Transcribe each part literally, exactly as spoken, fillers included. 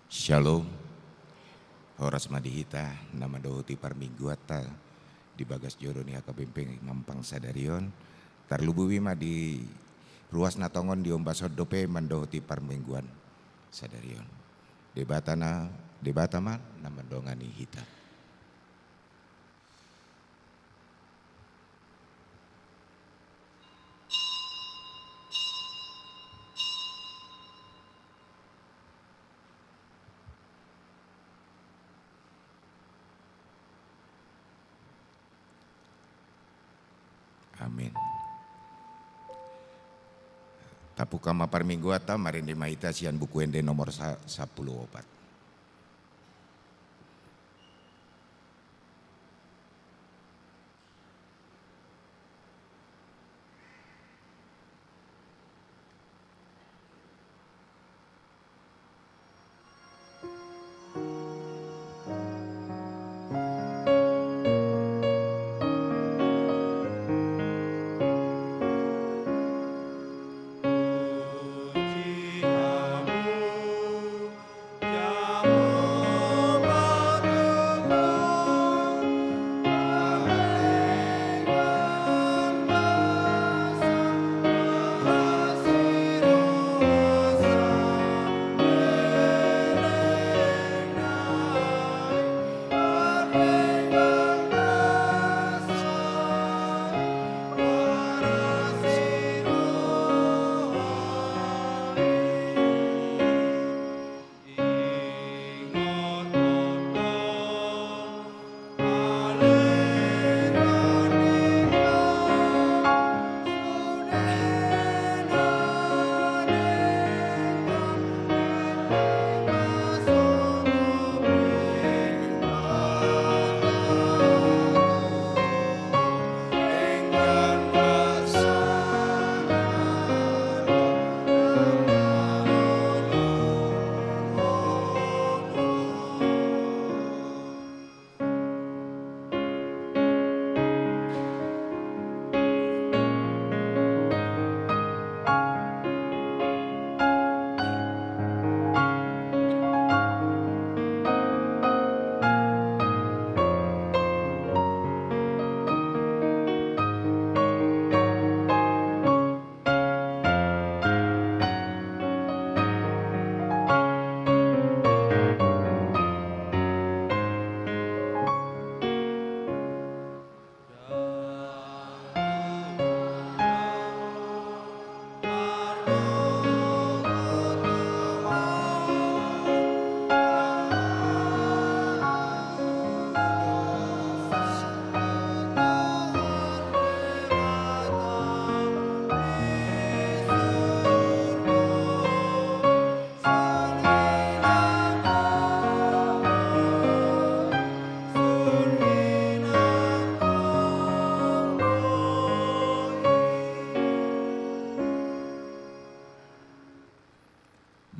Syalom. Horas ma di hita na mandohoti parmingguanta di bagas jodo ni H K B P Mampang sadari on. Tarlumobi ma di ruas na tongon di ombas on dope mandohoti parmingguan sadari on. Debata na, Debata ma na mandongani hita. Amin. Tabuka ma parmingguanta, marende ma hita sian Buku Ende nomor sa-, sampulu opat.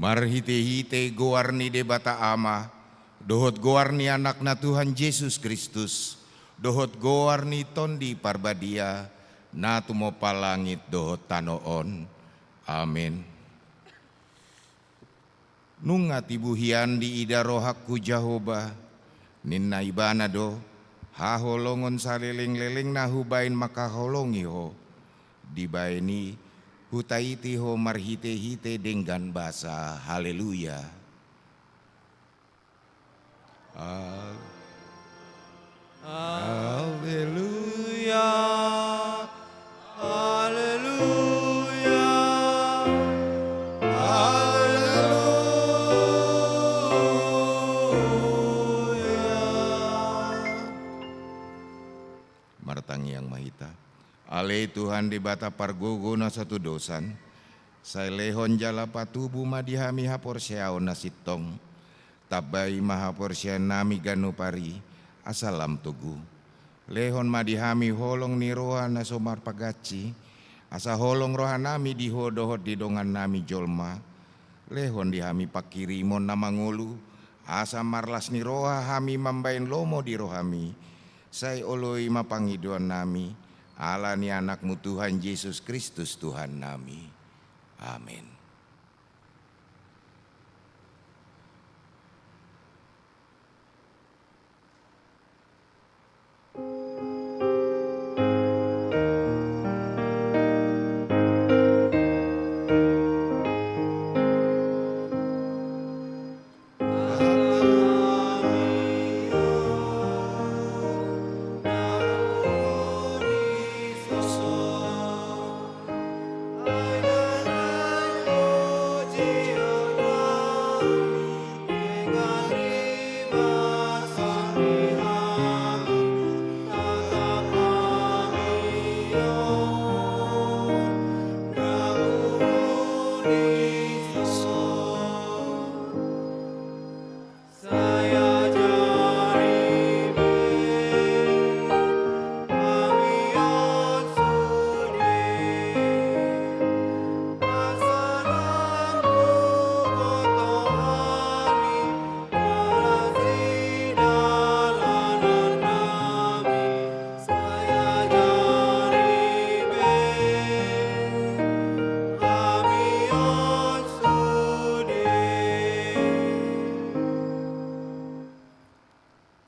Marhite-hite goar ni Debata Ama, dohot goar ni Anakna Tuhan Jesus Kristus, dohot goar ni Tondi Parbadia, na tumompa langit dohot tano on. Amen. Nunga tibu hian diida rohangku Jahowa, ninna Ibana do, haholongon saleleng-lelengna hubaen mangkaholongi ho. Dibaen i hutaiti ho marhite-hite denggan basa. Haleluya. Al- Haleluya. Haleluya. Haleluya. Martangiang ma hita. Ale Tuhan Debata pargogo na satudosan, sai lehon jala patubu ma di hami haporseaon na sintong. Tambai ma haporseaonnami ganup ari, asa lam togu. Lehon ma di hami holong ni roha na so marpagansi, asa holong rohanami di ho dohot di dongannami jolma. Lehon di hami panghirimon na mangolu, asa marlas ni roha hami mambaen lomo di rohami. Sai oloi ma pangidoannami, ala ni Anakmu Tuhan Jesus Kristus Tuhannami. Amen.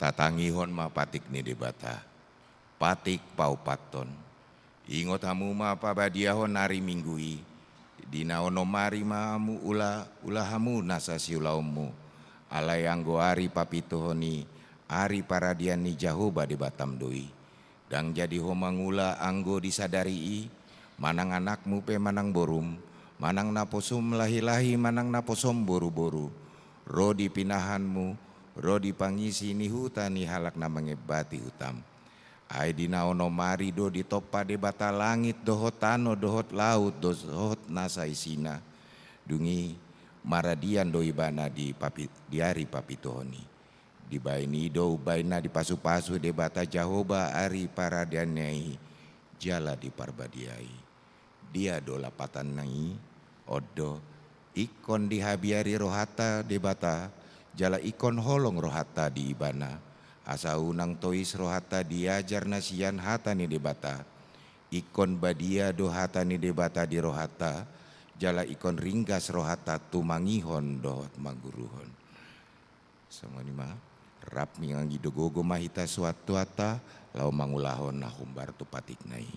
Tatangihon ma patik ni Debata. Patik paopathon. Ingot hamu ma pabadiahon ari Minggu i, di na onom ari ma hamu ula, ula hamu nasa siulaonmu, alai anggo ari papituhon i, ari paradian ni Jahowa Debatam do i. Ndang jadi ho mangula anggo di sadari i, manang anakmu pe manang borum, manang naposum lahi-lahi manang naposom boru-boru, ro di pinahanmu, ro di pangisi ni huta ni halak na mangembati hutam. Ai di na onom ari do ditompa Debata langit dohot tano dohot laut dohot nasa isina. Dung i maradian do Ibana di papi-, di ari papituhon i. Dibaen i do umbaen na dipasu-pasu Debata Jahowa ari paradianna i jala diparbadiai. Dia do lapatanna i? On do, ingkon dihabiari rohanta Debata, jala ingkon holong rohanta di Ibana, asa unang tois rohanta di ajar na sian hata ni Debata. Ingkon badia do hata ni Debata di rohanta, jala ingkon ringgas rohanta tumangihon dohot mangguruhon. Songon i ma, rap mangido gogo ma hita suan-suanta, laho mangulahon na hombar tu patikna i.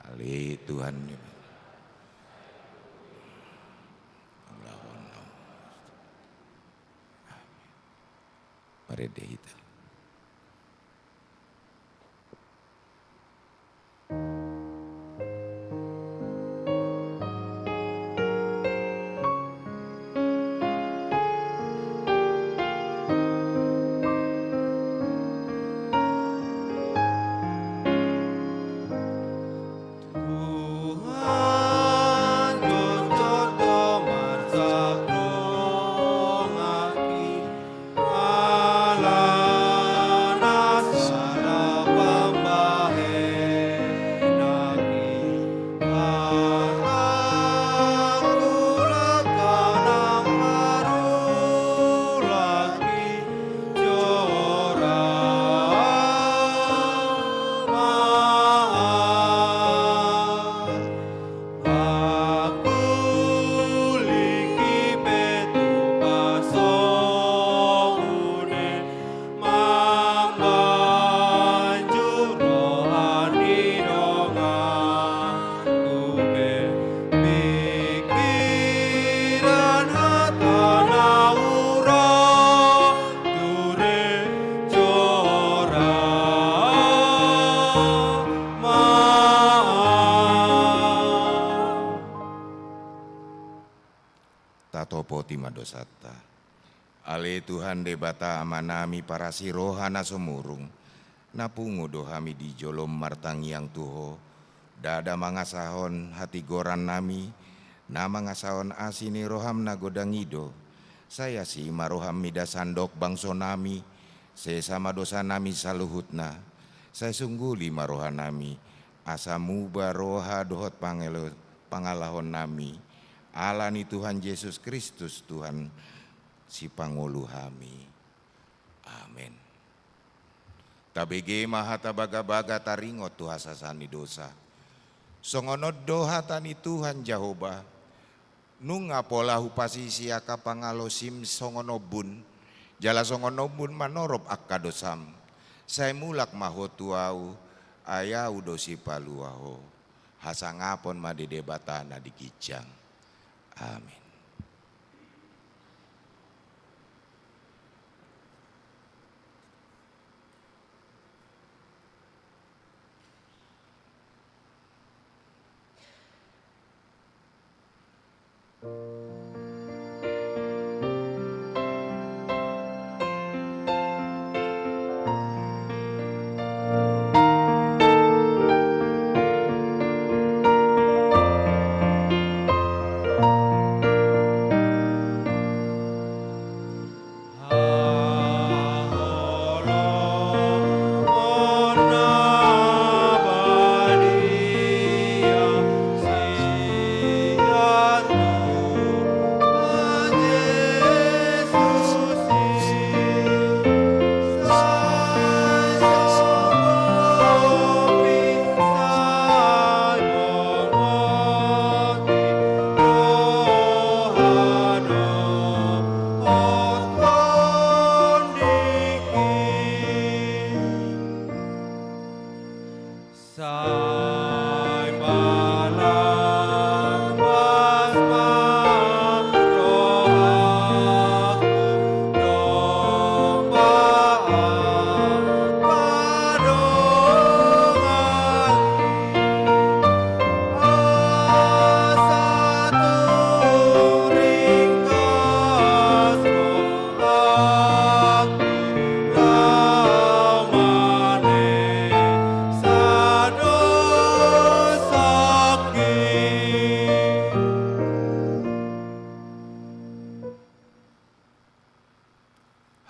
Ale Tuhan, mangulahon na. Amen. Marende hita. Ale Tuhan Debata Amanami parasi roha na sumurung, na pungu do hami di jolom martangiang tu Ho, ndada mangasahon hatigorannami, na mangasahon asi ni roham na godang i do. Sai asi ma roham mida sandok bangsonami, sesa ma dosanami saluhutna, sai sungguli ma rohanami, asa muba roha dohot pangalo-, pangalahonnami, ala ni Tuhan Jesus Kristus Tuhan Sipangolu hami. Amen. Tabege ma hata bagabaga taringot tu hasesaan ni dosa. Songon on do hata ni Tuhan Jahowa: Nunga pola hupasisi angka pangalosim songon ombun, jala songon ombun manorop angka dosam. Sai mulak ma ho tu Ahu, ai Ahu do Sipalua ho. Hasangapon ma di Debata na di ginjang. Amen.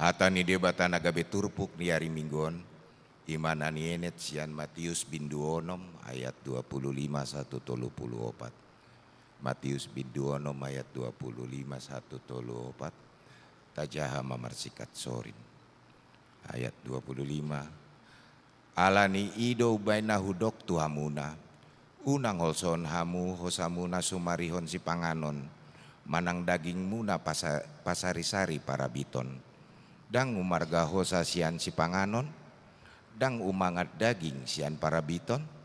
Hata ni Debata na gabe turpuk ni ari Minggu on, i ma na nienet sian Matius bindu onom ayat dua pulu lima sahat tu tolu pulu opat. Matius bindu onom ayat dua pulu lima sahat tu tolu opat. Tajaha ma marsingkat sorin. Ayat dua pulu lima. Ala ni i do umbahen na hudok tu hamuna: Unang holsohon hamu hosamuna sumarihon sipanganon, manang dagingmuna pasa-, pasarisari parabiton. Ndang umarga hosa sian sipanganon, ndang umangan daging sian parabiton.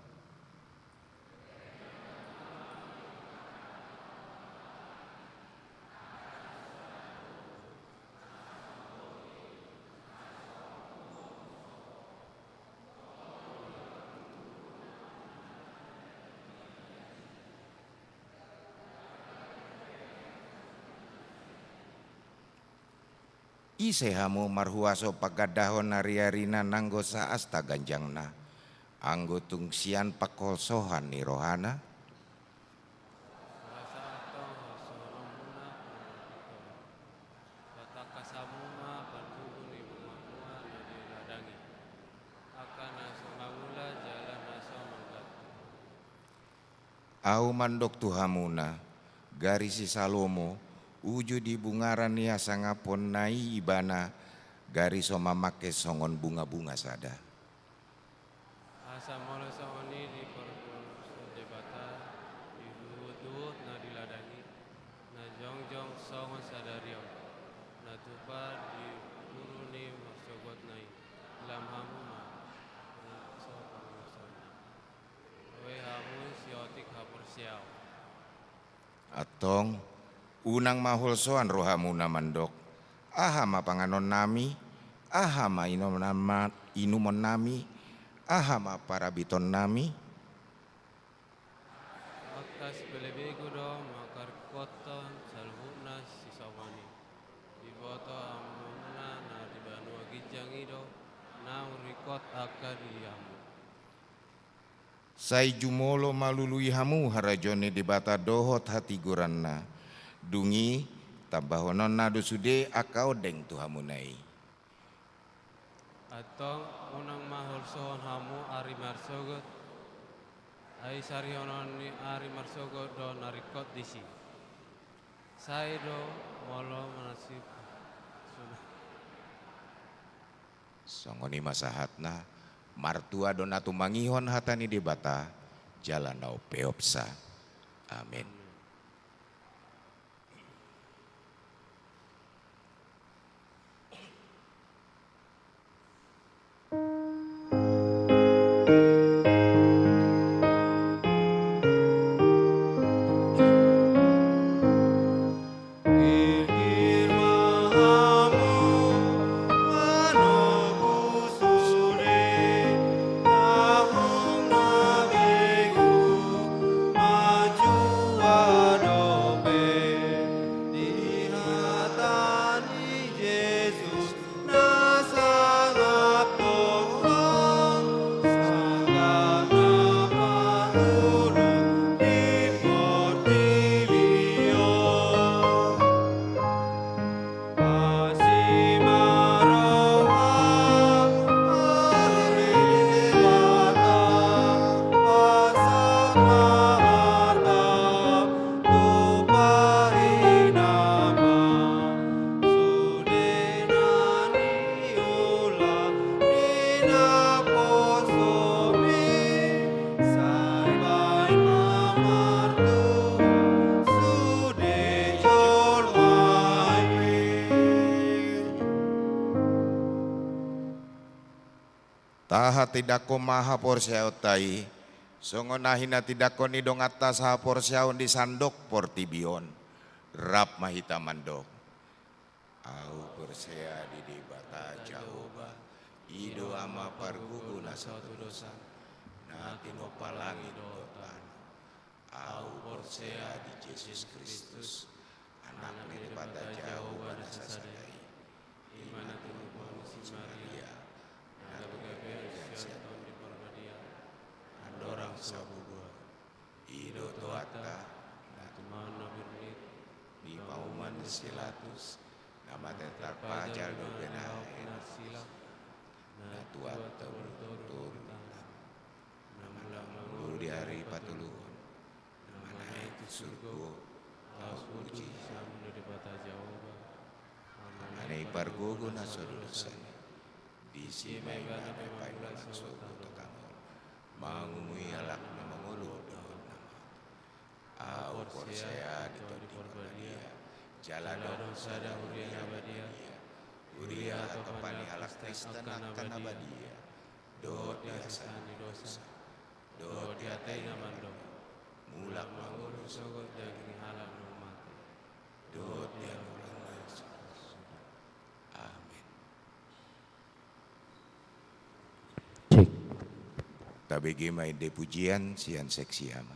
Ise hamu marhuaso pagandahon ariarina nanggo saasta ganjangna, anggo tung sian pangholsoan ni rohana? Asa antong holsohononmuna panganon i, patangkas hamu ma partubu ni bungabunga na di ladang i, angka na so mangula jala na so manggantung. Ahu mandok tu hamuna, gari si Salomo, uju di bungaran ni hasangaponna i ibana, gari so mamangke songon bungabunga sada. Asa molo songon i dipargoluhon Debata di huhuthuhut na di ladang i, na jongjong songon sadari on, na tupa di puru ni marsogotna i, lam hamu ma, na so parmusuna. Oi hamu siotik haporseaon. Antong, unang ma holsoan rohamuna mandok: Aha ma panganonnami? Aha ma inumonna-, inumonnami? Aha ma parabitonnami? Tangkas pele begu do mangkaringkothon saluhutna sisaonari. Diboto hamu i do naung ringkot angka di hamu. Sai jumolo ma lului hamu harajaon ni Debata dohot hatigoranna. Dung i, tambahononna do sude angka ondeng tu hamuna i. Antong unang ma holsohon hamu ari marsogot, ai sarihonon ni ari marsogot do na ringkot disi. Sai do molo manasip sunat. Songon i ma sahatna. Martua do na tumangihon hata ni Debata, jala na umpeopsa. Amen. Tahatindangkon ma haporseaonta i, songon na hinatindangkon ni donganta sahaporseaon di sandok portibi on. Rap ma hita mandok. Ahu porsea di Debata Jahowa, i do Ama pargogo na so tu dosa, na tinompa langit dohot tano. Ahu porsea di Jesus Kristus, Anak ni Debata Jahowa na sasada i. I ma na tinumborhon si Maria, na gabe sian Tondi Parbadia, andorang so bubuhan. I do Tuhanta, na tumangihon na bernit, di pauman ni si Pilatus, na mate tarpajal dope na hinaholongan, na tuat tolu tolu, na mulak mangolu di ari patoluhon, na manaek tu surgo, taupuji hamu Debata Jahowa, Ama na pargogo na so tu dosa, disi ma ibana paima mulak sogot tu tano on, mangumui halak na mangolu dohot na mate. Ahu porsea di Tondi Parbadia, jala adong sada huria na badia, huria hatopan ni halak Kristen angka na badia, dohot di hasesaan ni dosa, dohot di hata i na mandok, mulak mangolu sogot daging ni halak na mate, dohot di hangoluan na so. Amen. Cek. Tabege ma ende pujian sian seksi ama.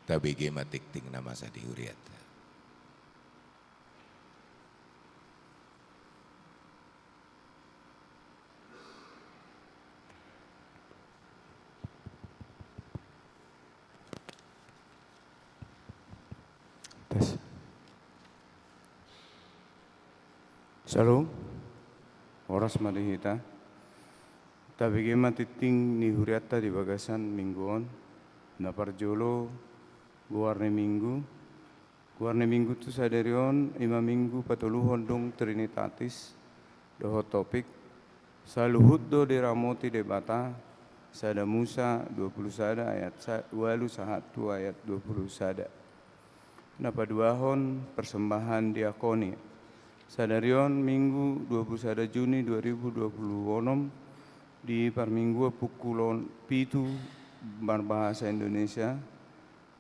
Tabege ma tingting na masa di hurianta. Tes. Syalom. Horas ma di hita. Tabege ma tingting ni hurianta di bagasan minggu on. Na parjolo, goar ni minggu. Goar ni minggu tu sadari on, ima minggu patoluhon dung Trinitatis, dohot topik, saluhut do diramoti Debata, sada Musa dua pulu sada ayat sa-, ualu sahat tu ayat dua pulu sada. Na paduahon, persembahan diakoni. Sadari on, Minggu dua pulu sada Juni dua ribu dua pulu onom, di parmingguan pukul on-, pitu marbahasa Indonesia,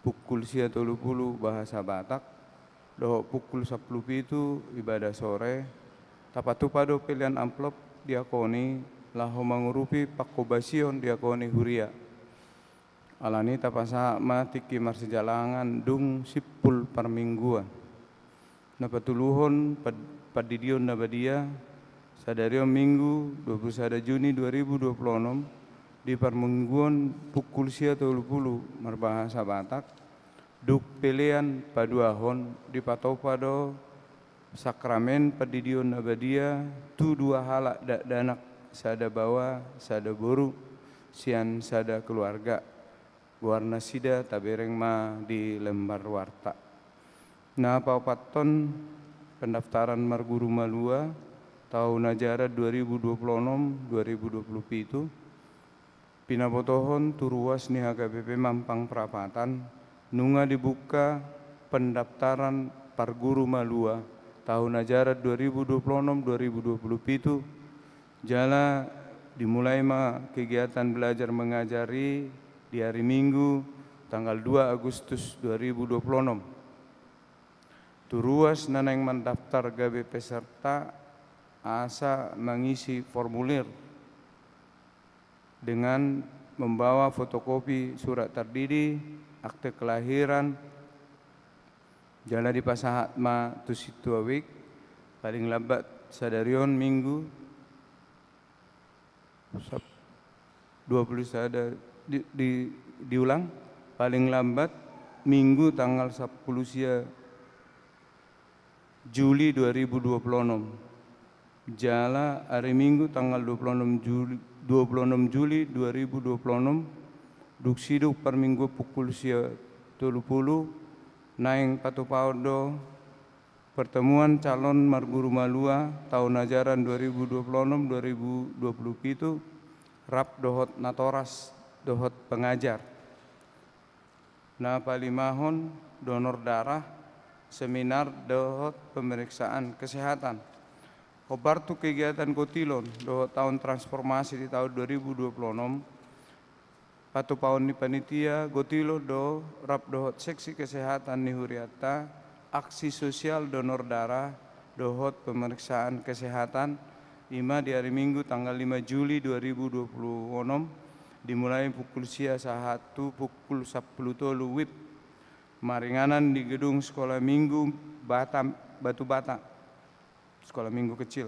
pukul sia tolu pulu bahasa Batak, dohot pukul sampulu pitu ibadah sore, tapatupa do pelean amplop diakoni laho mangurupi pangkobasion diakoni huria. Alani tapasahat ma tingki marsijalangan dung simpul parmingguan. Na patoluhon, pad-, pandidion na badia, sadari on Minggu dua pulu sada Juni dua ribu dua pulu onom, di parmingguan pukul sia tolu pulu marbahasa Batak, dung pelean paduahon dipatupa do sakramen pandidion na badia tu dua halak dakdanak, sada baoa, sada boru, sian sada keluarga. Goarnasida tabereng ma di lembar warta. Na paopathon, pendaftaran marguru malua taon ajaran dua ribu dua pulu onom dua ribu dua pulu pitu. Pinabotohon tu ruas ni H K B P Mampang Prapatan, nunga dibuka pendaftaran parguru malua taon ajaran dua ribu dua pulu onom dua ribu dua pulu pitu, jala dimulai ma kegiatan belajar mengajar i di ari Minggu, tanggal dua Agustus dua ribu dua pulu onom. Tu ruas na naeng mandaftar gabe peserta, asa mangisi formulir dengan membawa fotokopi surat tardidi, akte kelahiran, jala dipasahat ma tu sintua wijk, paling lambat sadari on Minggu, sab-, dua pulu sada, di, di, diulang, paling lambat Minggu tanggal sampulu sia Juli dua ribu dua pulu onom. Jala ari Minggu tanggal dua pulu onom Juli, dua pulu onom Juli dua ribu dua pulu onom, dung sidung parmingguan pukul sia tolu pulu, naeng patupaon do pertemuan calon marguru malua taon ajaran dua ribu dua pulu onom dua ribu dua pulu pitu, rap dohot natoras dohot pengajar. Na palimahon, donor darah, seminar dohot pemeriksaan kesehatan. Hombar tu kegiatan gotilon dohot taon transformasi di taon dua ribu dua pulu onom, patupaon ni panitia gotilon do rap dohot seksi kesehatan ni hurianta, aksi sosial donor darah dohot pemeriksaan kesehatan, ima di ari Minggu tanggal lima Juli dua ribu dua pulu onom, dimulai pukul sia sahat tu pukul sampulu tolu wib, maringanan di gedung Sekolah Minggu Batam, Batu Bata. Sekolah Minggu Kecil.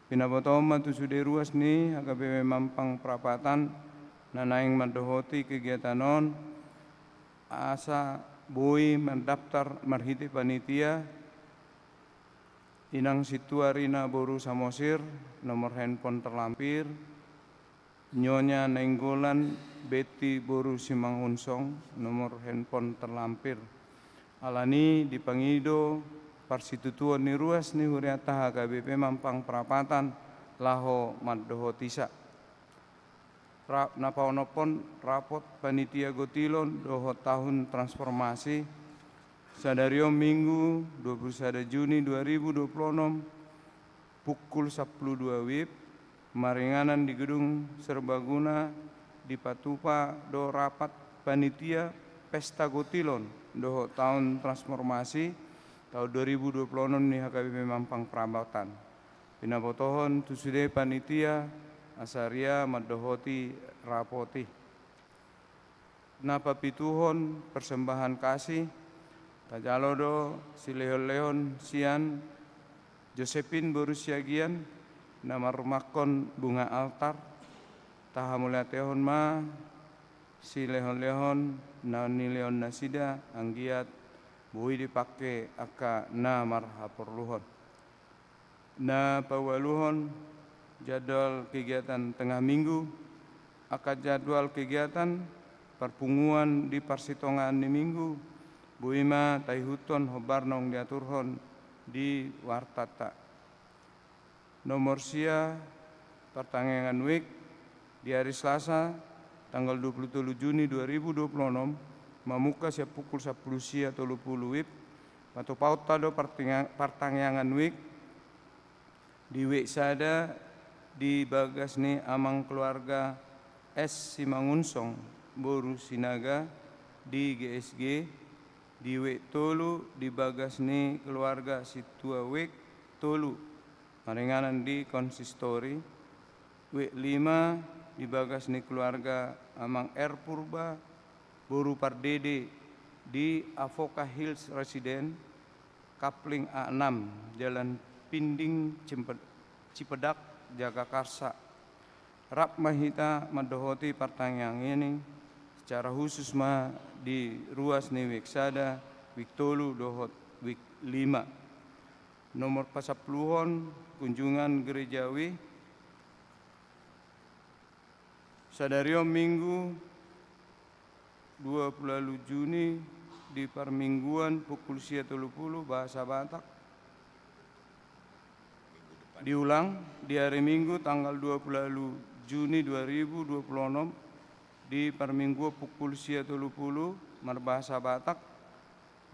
Pinabotohon ma tu sude ruas ni H K B P Mampang Prapatan na naeng mandohoti kegiatan on, asa boi mandaftar marhite panitia, Inang Sintua Rina boru Samosir, nomor handphone terlampir, Nyonya Nainggolan Betty boru Simangunsong, nomor handphone terlampir. Alani dipangido parsitutuon ni ruas ni hurianta H K B P Mampang Prapatan laho mandohotisa. Ra-, na paonomhon, rapot panitia gotilon dohot taon transformasi, sadari on Minggu dua pulu sada Juni dua ribu dua pulu onom, pukul sampulu dua wib, maringanan di Gedung Serbaguna, dipatupa do rapat panitia pesta gotilon dohot taon transformasi taon dua ribu dua pulu onom ni H K B P Mampang Prapatan. Pinabotohon tu sude panitia asa ria mandohoti rapot i. Na papituhon, persembahan kasih. Tajalo do silehonlehon sian Josepin boru Siagian, na marrumangkon bunga altar. Tahamauliatehon ma silehonlehon na nilehon nasida, anggiat boi dipangke angka na marhaporluhon. Na paualuhon, jadwal kegiatan tengah minggu. Angka jadwal kegiatan parpunguan di parsitongaan ni minggu boi ma taihuthon hombar naung diaturhon di wartanta. Nomor sia, partangiangan wijk. Di ari Selasa, tanggal dua puluh tolu Juni dua ribu dua puluh enam, mamungka sian pukul sampulu sia tolu pulu wib, patupaonta do partinga-, partangiangan wijk. Di wijk sada, di bagas ni amang keluarga S Simangunsong boru Sinaga di G S G. Di wijk tolu, di bagas ni keluarga Situa wijk tolu, maringanan di konsistori. Wijk lima, di bagas ni keluarga amang R Purba boru Pardede di Avoca Hills Residence, Kapling A enam, Jalan Pinding, Cimpe-, Cipedak, Jagakarsa. Rap ma hita mandohoti partangiangan i secara khusus ma di ruas ni wijk sada, wijk tolu dohot wijk lima. Nomor pasampuluhon, kunjungan gerejawi. Sadari on Minggu dua puluh ualu Juni, di parmingguan pukul sia tolu pulu bahasa Batak. Diulang, di ari Minggu tanggal dua puluh ualu Juni dua ribu dua puluh enam, di parmingguan pukul sia tolu pulu marbahasa Batak,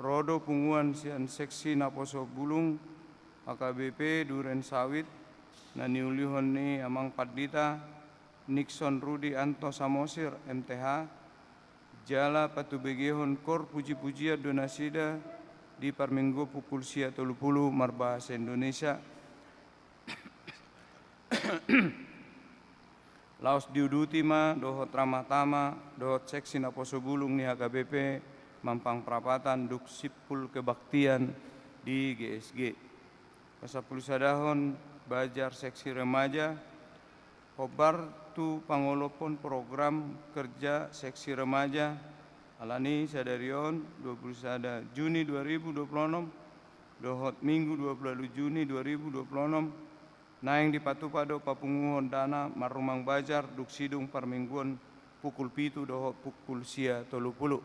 ro do punguan sian Seksi Naposo Bulung H K B P Duren Sawit, na niulihon ni Amang Pandita Nixon Rudi Anto Samosir, M T H, jala patubegehon kor puji-pujian do nasida di parmingguan pukul sia tolu pulu marbahasa Indonesia. Laos diuduti ma dohot Ramatama dohot Seksi Naposo Bulung ni H K B P Mampang Prapatan, dung simpul kebaktian di G S G. Pasampulu sadahon, bazar Seksi Remaja. Hombar tu pangolophon program kerja Seksi Remaja, alani sadari on, dua puluh sada Juni dua ribu dua puluh enam, dohot Minggu dua puluh ualu Juni dua ribu dua puluh enam, naeng dipatupa do papunguhon dana marrumang bazar dung sidung parmingguan pukul pitu dohot pukul sia tolu pulu.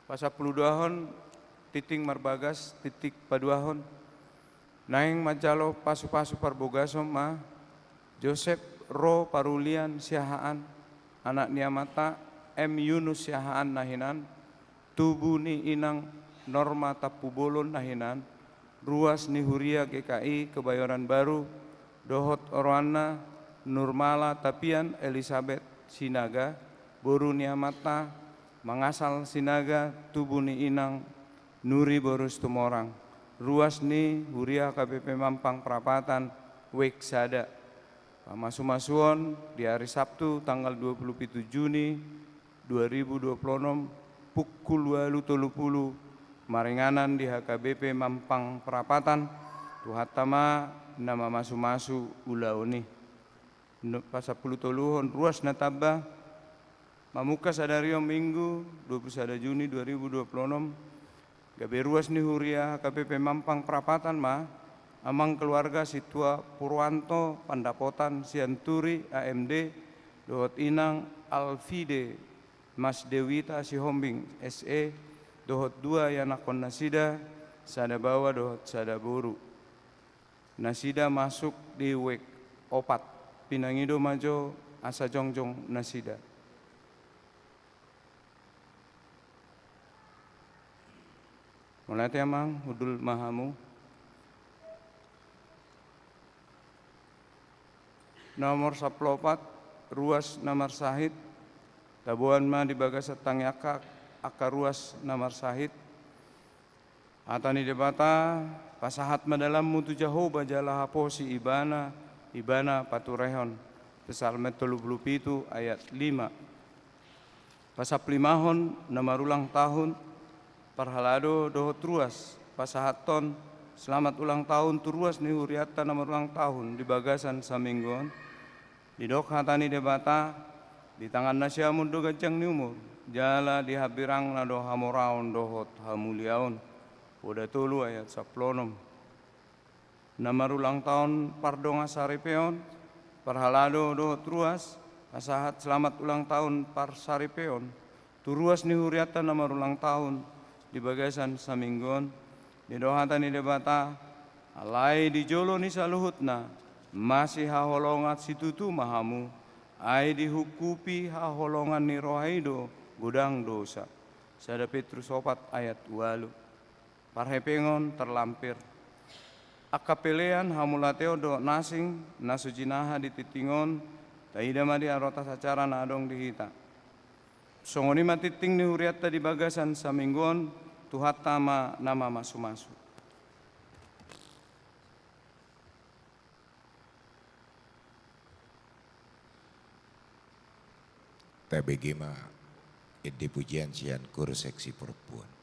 Pasampulu duahon, tingting marbagas tingting paduahon. Naeng manjalo pasu-pasu parbogason ma Josep Ro Parulian Siahaan, anak ni amanta M Yunus Siahaan na hinan, tubu ni inang Norma Tampubolon na hinan, ruas ni huria G K I Kebayoran Baru, dohot oroanna Nurmala Tapian Elisabet Sinaga, boru ni amanta Mangasal Sinaga, tubu ni inang Nuri boru Situmorang, ruas ni huria H K B P Mampang Prapatan, wijk sada. Pamasu-masuon di ari Sabtu tanggal dua puluh pitu Juni dua ribu dua puluh enam, pukul ualu tolu pulu, maringanan di H K B P Mampang Prapatan. Tuhanta ma na mamasu-masu ulaon i. No, pasampulu toluhon, ruas na tamba. Mamungka sadari on Minggu dua puluh sada Juni dua ribu dua puluh enam, gabe ruas ni huria H K B P Mampang Prapatan ma amang keluarga Situa Purwanto Pandapotan Sianturi, A M D, dohot inang Alfide Mas Dewita Sihombing, S E, dohot dua ianakhon nasida, sada baoa dohot sada boru. Nasida masuk di wijk opat. Pinangido ma jo asa jongjong nasida. Mauliate, Amang, hundul ma hamu. Nomor sampulu opat, ruas na marsahit. Taboan ma di bagasan tangiangta angka ruas na marsahit. Hata ni Debata, pasahat ma dalanmu tu Jahowa jala haposi Ibana, Ibana paturehon. Psalmen tolu pulu pitu ayat lima. Pasamplimahon na marulang tahun, parhalado dohot ruas, pasahathon selamat ulang tahun tu ruas ni hurianta na marulang tahun di bagasan saminggu on, didok hata ni Debata, di tangan nasiam on do ganjang ni umur, jala di hambirangna do hamoraon dohot hamuliaon, Poda tolu ayat sampulu onom. Na marulang tahun pardongansaripeon, parhalado dohot ruas, pasahat selamat ulang tahun parsaripeon, tu ruas ni hurianta na marulang tahun, di bagasan saminggu on, didok hata ni Debata, alai di jolo ni saluhutna, masihaholongan situtu ma hamu, ai dihungkupi haholongan ni roha i do godang dosa. Sada Petrus opat ayat ualu. Parhepengon tarlampir. Angka pelean, hamauliateon dohot na asing, na so jinaha di tingting on, taida ma di arotas acara na adong di hita. Songon i ma tingting ni hurianta di bagasan saminggu on, Tuhanta ma na mamasumasu. Tabege ma ende pujian sian koor seksi porempuan.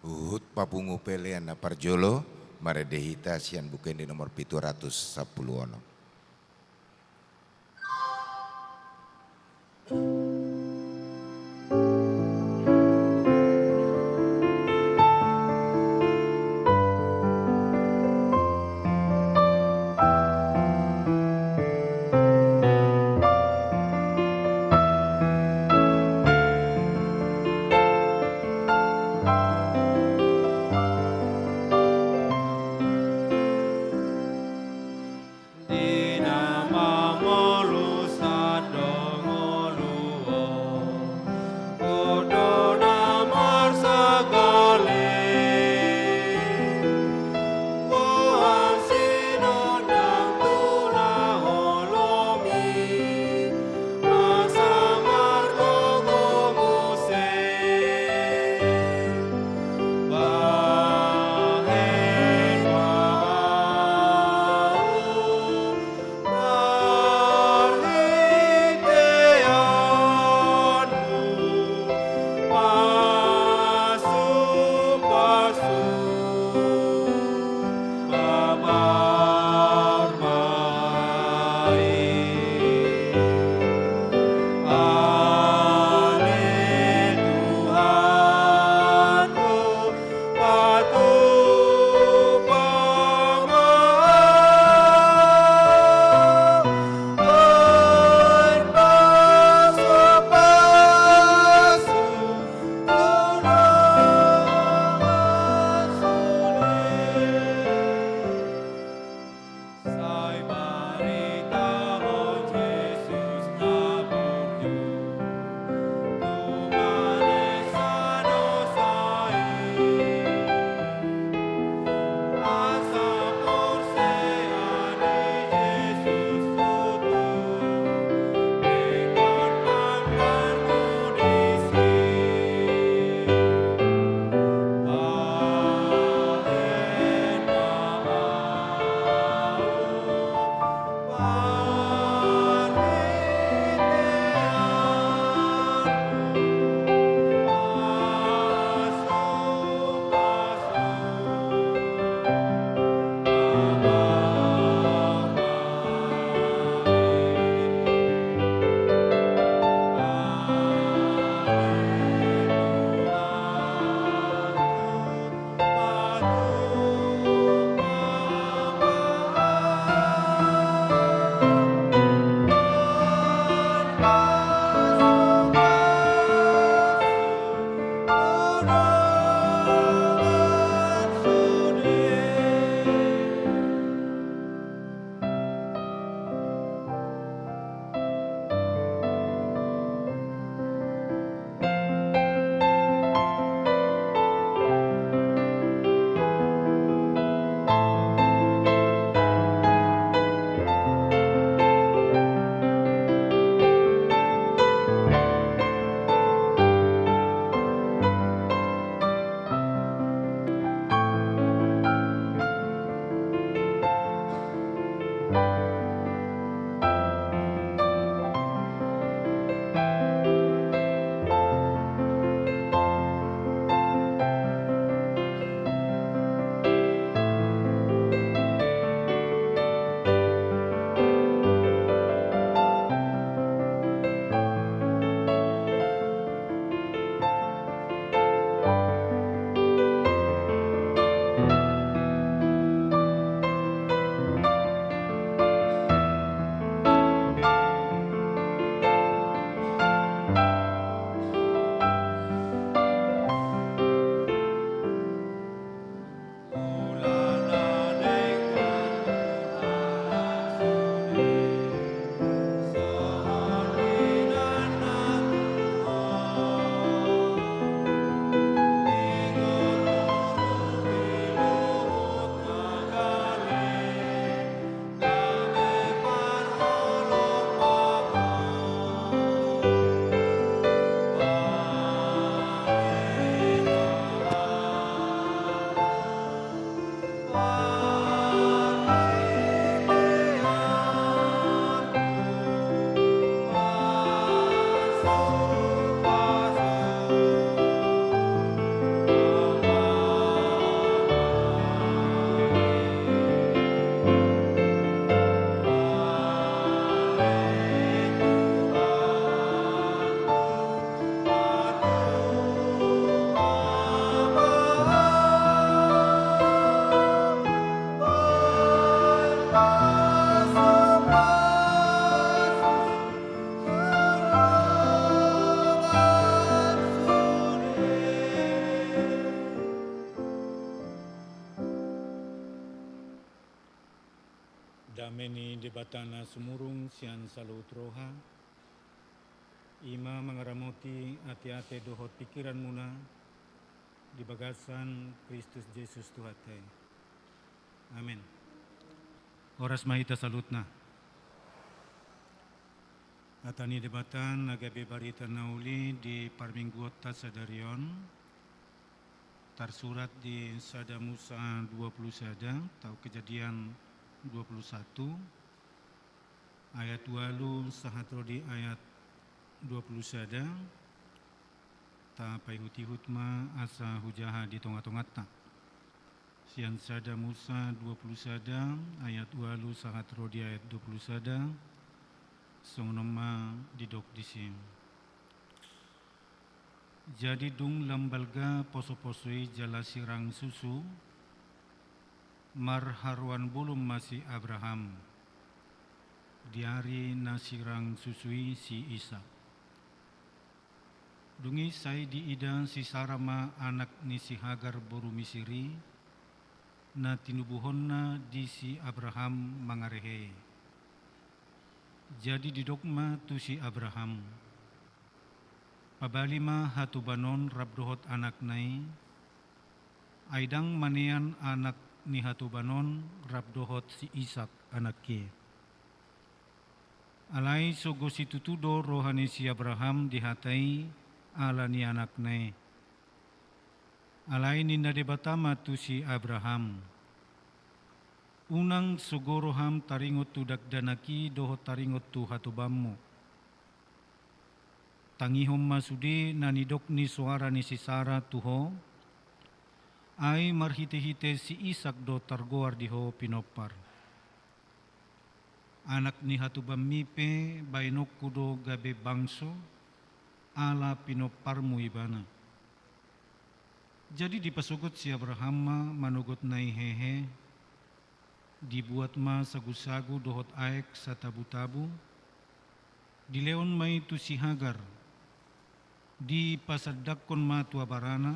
Huhut papungu pelean na parjolo, marende hita sian Buku Ende nomor pitu ratus sampulu onom. Debata na sumurung sian saluhut roha, i ma mangaramoti ateate dohot pingkiranmuna di bagasan Kristus Jesus Tuhanta i. Amen. Horas ma hita saluhutna. Hata ni Debata na gabe barita na uli di parmingguonta sadari on, tarsurat di Sada Musa dua puluh sada, atau Kejadian dua puluh satu, ayat ualu sahat ro di ayat dua puluh sada. Tapaihut-ihut ma asa hujaha di tonga-tonganta. Sian Sada Musa dua puluh sada ayat ualu sahat ro di ayat dua puluh sada. Songon on ma didok disi. Jadi dung lam balga poso-poso i jala sirang susu, marharoan bolon ma si Abraham di ari na sirang susu i si Isak. Dung i sai diida si Sara ma anak ni si Hagar boru Misir i, na tinubuhonna di si Abraham mangarehei. Jadi didok ma tu si Abraham, pabali ma hatoban on rap dohot anakna i, ai ndang manean anak ni hatoban on rap dohot si Isak anakki. Alai sogo situtu do roha ni si Abraham di hata i ala ni anakna i. Alai ninna Debata ma tu si Abraham, unang sogo roham taringot tu dakdanak i dohot taringot tu hatobanmu. Tangihon ma sude na nidok ni soara ni si Sara tu ho, ai marhite-hite si Isak do targoar di ho pinompar. Anak ni hatobanmi pe baenonku do gabe bangso, ala pinomparmu ibana. Jadi dipasogot si Abraham ma manogot na i hehe, dibuat ma sagu-sagu dohot aek satabu-tabu, dilehon ma i tu si Hagar, dipasandangkon ma tu abarana,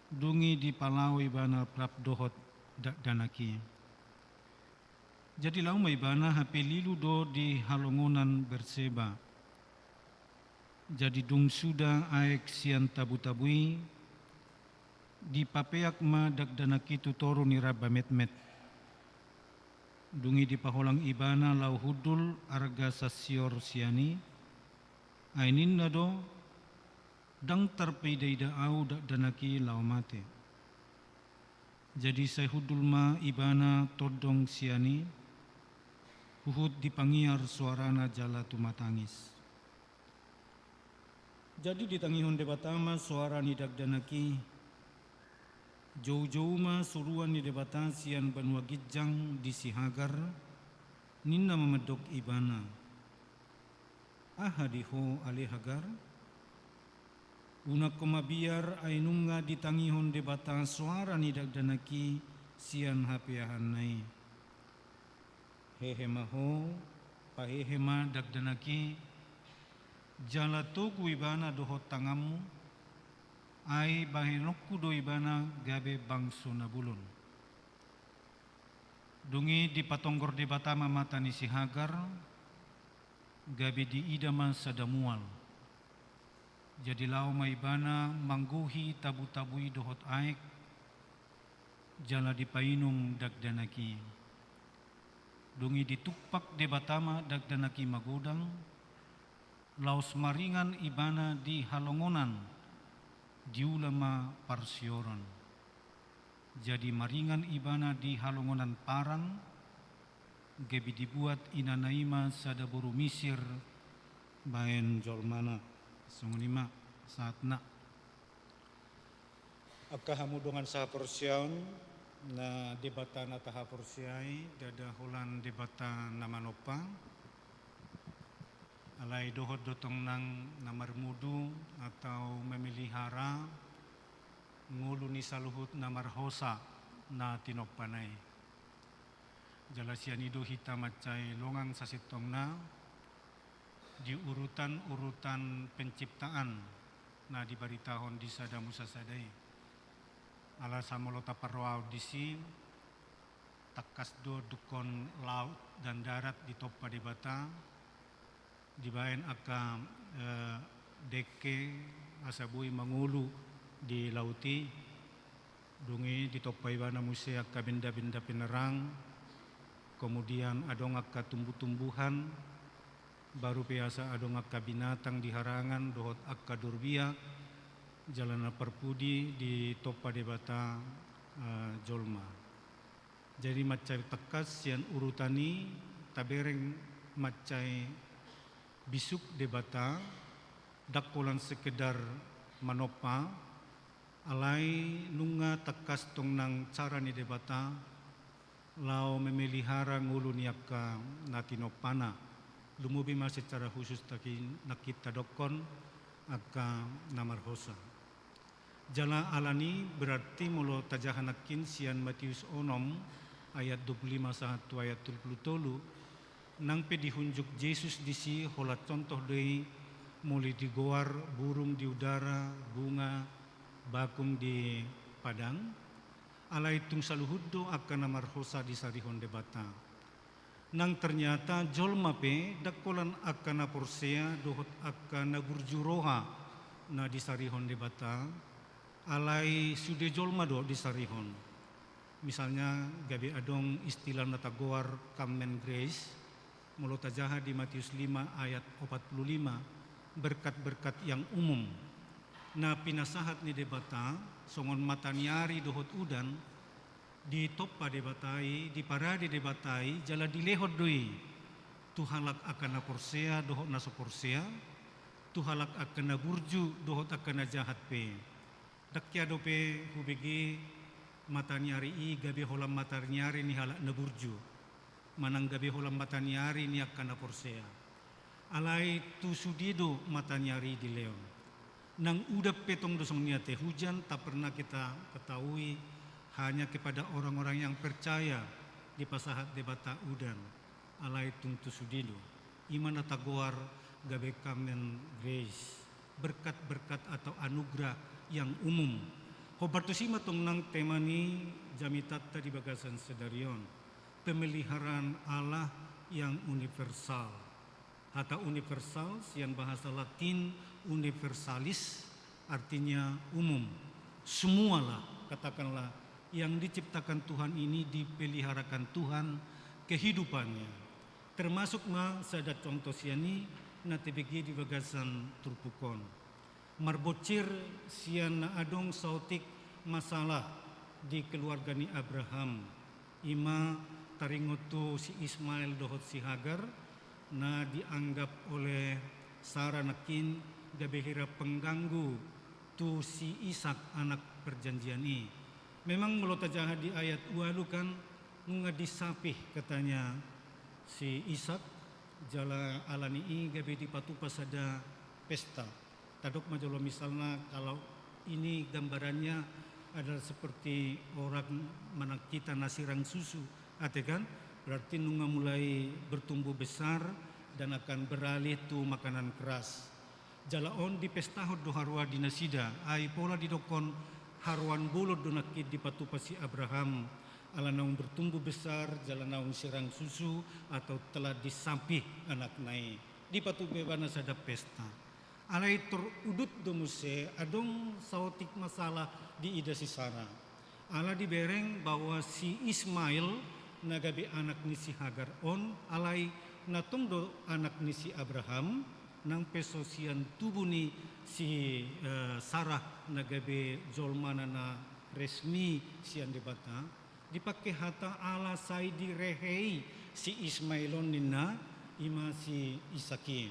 dung i dipalaho ibana rap dohot dakdanak i. Jadi laho ma ibana hape lilu do di halongonan Berseba. Jadi dung suda aek sian tabu-tabu i, dipapeak ma dakdanak i tu toru ni ramba metmet. Dung i dipaholang ibana laho hundul arga sansior sian i, ai ninna do, ndang tarpaida-ida ahu dakdanak i laho mate. Jadi sai hundul ma ibana tondong sian i, huhut dipangiar soarana jala tumatangis. Jadi ditangihon Debata ma soara ni dakdanak i, jou-jou ma suruan ni Debata sian banua ginjang di si Hagar, ninna ma mandok ibana, aha di ho ale Hagar? Unang ho mabiar ai nunga ditangihon Debata soara ni dakdanak i sian hapeahanna i. Hehe ma ho, pahehe ma dakdanak i, jala togu ibana dohot tanganmu, ai bahenonku do ibana gabe bangso na bolon. Dung i dipatonggor Debata ma mata ni si Hagar, gabe diida ma sada mual. Jadi laho ma ibana manggohi tabu-tabu i dohot aek, jala dipainum dakdanak i. Dung i ditumpak Debata ma dakdanak i magodang, laos maringan ibana di halongonan, diula ma parsioron. Jadi maringan ibana di halongonan Paran, gabe dibuat inana i ma sada boru Misir bahen jolmana. Songon i ma sahatna. Angka hamu dongan sahaporseaon, na Debata na tahaporseai, ndada holan Debata na manompa. Alai dohot do tong nang na marmudu atau memelihara ngolu ni saluhut na marhosa na tinompana i. Jala sian i do hita mansai longang sasintongna di urutan-urutan penciptaan na dibaritahon di Sada Musa sada i. Ala samolo taparrohahon disi, Tangkas do dungkon laut dan darat ditompa Debata, dibaen angka, eh, dengke asa boi mangolu di laut i, dung i ditompa ibana muse angka benda-benda penerang, kemudian adong angka tumbuh-tumbuhan, baru pe asa adong angka binatang di harangan dohot angka dorbiak, jala na parpudi ditompa Debata, eh, jolma. Jadi mansai tangkas sian urutan i tabereng mansai bisuk Debata, ndang holan sekedar manompa, alai nunga tangkas tong nang cara ni Debata laho memelihara ngolu ni angka na tinompana, lumobi ma secara khusus nangkin, nangkin tadokkon angka na marhosa. Jala alani berarti molo tajaha nangkin sian Matius onom ayat dua puluh lima sahat tu ayat tolu puluh tolu, nang pe dihunjuk Jesus disi holan contoh do i molo digoar burung di udara, bunga, bakung di padang, alai tung saluhut do angka na marhosa disarihon Debata. Nang ternyata jolma pe ndang holan angka na porsea dohot angka na burju roha na disarihon Debata, alai sude jolma do disarihon. Misalnya gabe adong istilah na tagoar common grace, molo tajaha di Matius lima ayat opat puluh lima, berkat-berkat yang umum. Na pinasahat ni Debata, songon mataniari dohot udan, ditompa Debata i, diparade Debata i, jala dilehon do i tu halak angka na porsea dohot na so porsea, tu halak angka na burju dohot angka na jahat pe. Ndang hea dope hubege mataniari i gabe holan mataniari ni halak na burju, manang gabe holan mataniari ni angka na porsea. Alai tu sude do mataniari i dilehon. Nang udan pe tong do songon i ate, hujan tak pernah kita ketahui, hanya kepada orang-orang yang percaya dipasahat Debata udan. Alai tung tu sude do. I ma na tagoar gabe common grace, berkat-berkat atau anugerah yang umum. Hombar tusi ma tong nang tema ni jamitanta di bagasan sadari on, pemeliharaan Allah yang universal. Hata universal sian bahasa Latin universalis, artinya umum. Semualah, katakanlah, yang diciptakan Tuhan ini dipeliharakan Tuhan kehidupannya. Termasuk ma sada contoh sian i na tabege di bagasan turpuk on. Marbonsir sian na adong saotik masalah di keluarga ni Abraham. I ma taringot tu si Ismail dohot si Hagar, na dianggap oleh Sara nangkin gabe hira pengganggu tu si Isak anak perjanjian i. Memang molo tajaha di ayat ualu kan, nunga disapih katanya si Isak, jala alani i gabe dipatupa sada pesta. Tadok ma jolo misalna, kalau ini gambarannya adalah seperti orang manang hita na sirang susu, ate kan? Berarti nunga mulai bertumbuh besar dan akan beralih tu makanan keras. Jala on dipestahon do haroa di nasida, ai pola didokkon haroan bolon do nangkin dipatupa si Abraham, ala naung bertumbuh besar, jala naung sirang susu, atau telah disapih anakna i. Dipatupa ibana sada pesta. Alai tor udut do muse adong saotik masalah diida si Sara. Ala dibereng bahwa si Ismail na gabe anak ni si Hagar on, alai na tong do anak ni si Abraham, nang pe so sian tubu ni si, eh, Sarah na gabe jolmana na resmi sian Debata, dipangke hata ala sai direhei si Ismail on ninna, i ma si Isak i.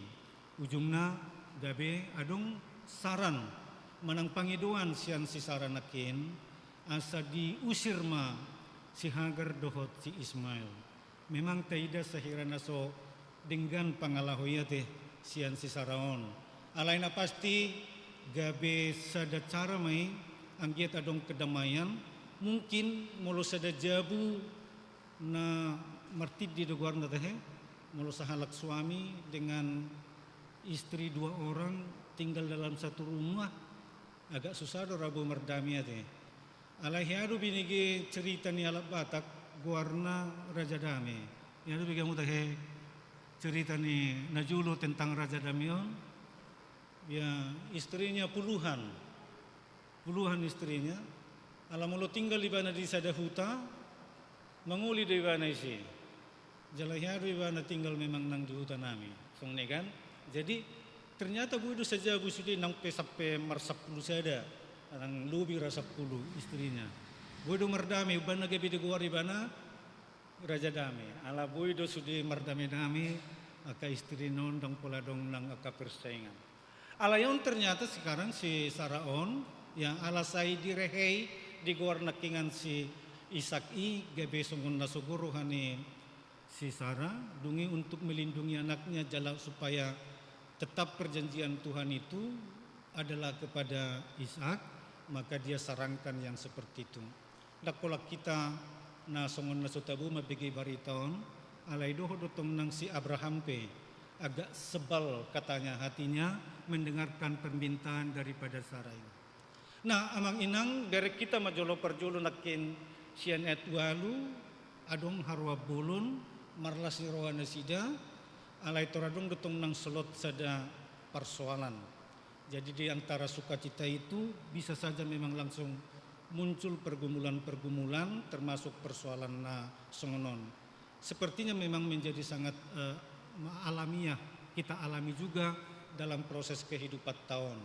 Ujungna gabe adong saran manang pangidoan sian si Sara nangkin, asa diusir ma si Hagar dohot si Ismail. Memang taida sahira na so denggan pangalaho i ate sian si Sara on. Alai na pasti gabe sada cara ma i, anggiat adong kedamaian, mungkin molo sada jabu na martindi do goarna tahe, molo sahalak suami dengan istri dua orang tinggal dalam satu rumah, agak susah do rabo mardame ate. Alai hea do binege cerita ni halak Batak, Goarna Raja Dame. Ia, do bege hamu tahe cerita ni najolo tentang Raja Dame on. Ia, istrinya puluhan. Puluhan istrinya. Ala molo tinggal ibana di sada huta, mangoli do ibana isi. Jala hea do ibana tinggal memang nang di huta nami. Songon i kan. Jadi, ternyata boi do sajabu sude nang pe sampe marsampulu sada. Nang lobi ra sampulu istrinya. Boi do mardame, umbahen na gabe digoar ibana Raja Dame. Ala boi do sude mardame-dame angka istrina on, ndang pola adong nang angka persaingan. Alai on ternyata sekarang si Sara on, ia, ala sai direhei, digoar nangkiningan si Ishak i, gabe songon na sogo roha ni si Sara, dung i untuk melindungi anaknya jala supaya tetap perjanjian Tuhan itu adalah kepada Ishak, maka dia sarankan yang seperti itu. Ndang holan hita na songon na so tabo mambege barita on, alai dohot do tong nang si Abraham pe agak sebal katanya hatinya mendengarkan permintaan daripada Sara i. Nah, amang inang, bereng hita ma jolo parjolo nangkin sian ayat ualu, adong haroa bolon, marlas ni roha nasida, alai tor adong do tong nang solot sada parsoalan. Jadi, di antara sukacita itu bisa saja memang langsung muncul pergumulan-pergumulan, termasuk persoalan na songon on. Sepertinya memang menjadi sangat, eh, alamiah, kita alami juga dalam proses kehidupan ta on.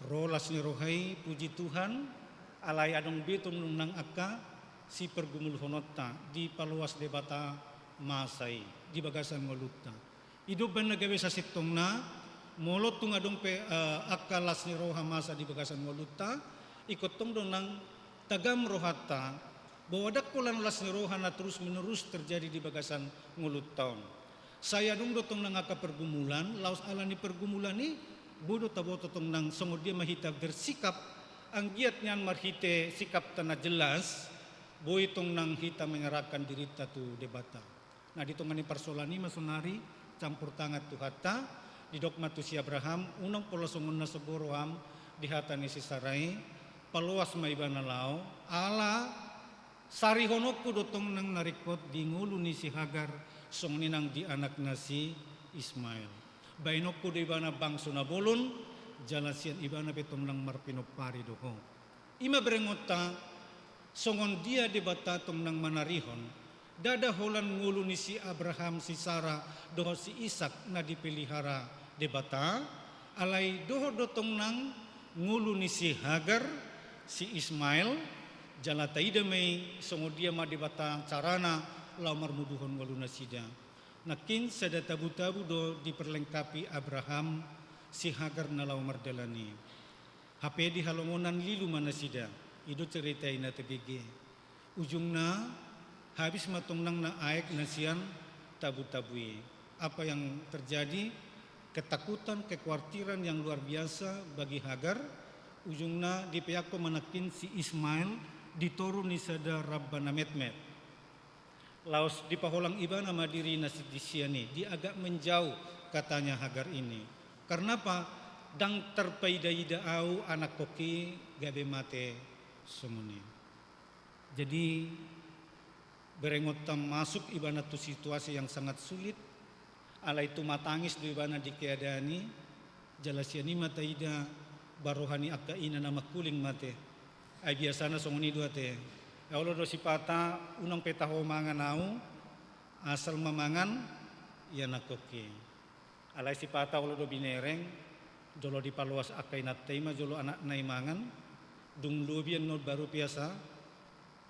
Ro las ni roha i, puji Tuhan, alai adong be tong nang angka sipergumulhononta, dipaloas Debata masa i di bagasan ngolunta. I do umbahen na gabe sasintongna, molo tung adong pe, eh, angka las ni roha masa di bagasan ngolunta, ingkon tong do nang tagam rohanta, bahwa ndang holan las ni roha na terus-menerus terjadi di bagasan ngolunta on. Sai adong do tong nang angka pergumulan, laos ala ni pergumulan i, boi do taboto tong nang songon dia ma hita bersikap, anggiat nian marhite sikapta na jelas, boi tong nang hita menyerahkan dirinta tu Debata. Nah, di tonga ni parsoalan i ma saonari campur tangan Tuhanta, didok ma tu si Abraham, unang pola songon na sogo roham di hata ni si Sara i, paloas ma ibana laho, ala sarihononku do tong nang na ringkot di ngolu ni si Hagar, songon i nang di anakna si Ismael. Baenonku do ibana bangso na bolon, jala sian ibana pe tong nang marpinompar do ho. I ma berengonta, songon dia Debata tong nang manarihon, ndada holan ngolu ni si Abraham, si Sara, dohot si Ishak na dipelihara Debata, alai dohot do tong nang ngolu ni si Hagar, si Ismael, jala taida ma i songon dia ma Debata carana laho marmuduhon ngolu nasida. Nangkin sada tabu-tabu do diperlengkapi Abraham, si Hagar na laho mardalan i. Hape di halongonan lilu ma nasida, i do cerita i na tabege. Ujungna, habis ma tong nang na aek na sian tabu-tabu i. Apa yang terjadi? Ketakutan, kekuatiran yang luar biasa bagi Hagar. Ujungna dipeakhon ma nangkin si Ismael di toru ni sada ramba na metmet. Laos dipaholang ibana ma dirina si-, di sian i, dia agak menjauh, katanya Hagar ini. Karena apa? Ndang tarpaida-ida au anakkongki gabe mate songon i. Jadi, berengonta masuk ibana tu situasi yang sangat sulit, alai tumatangis do ibana di keadaan i, jala sian i ma taida baroha ni angka ina na mangkuling mate. Ai biasana songon i do ate. Ai olo do sipata unang pe taho mangan au, asal ma mangan anakkongki. Alai sipata olo do binereng, jolo dipaloas angka inanta i ma jolo anakna i mangan, dung lobi annon baru pe asa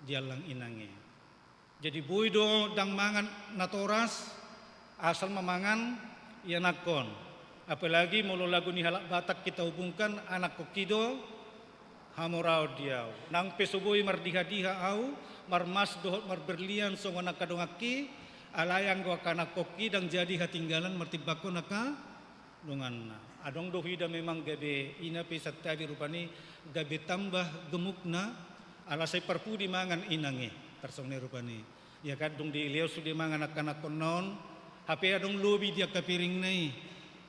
diallang inang i. Jadi boi do ndang mangan natoras, asal ma mangan ianakkon. Apalagi molo lagu ni halak Batak kita hubungkan, anakkongki do hamoraon di au. Nang pe so boi mardiha-diha au, marmas dohot marberlian songon angka donganki, alai anggo angka anakkongki ndang jadi hatinggalan martimbangkon angka donganna. Adong do huida memang gabe ina pe santabi rupani gabe tambah gemukna, ala sai parpudi mangan inang i, tarsongon i rupani. Ia kan, dung dilehon sude mangan angka anakkonna on, hape adong lobi di angka piringna i.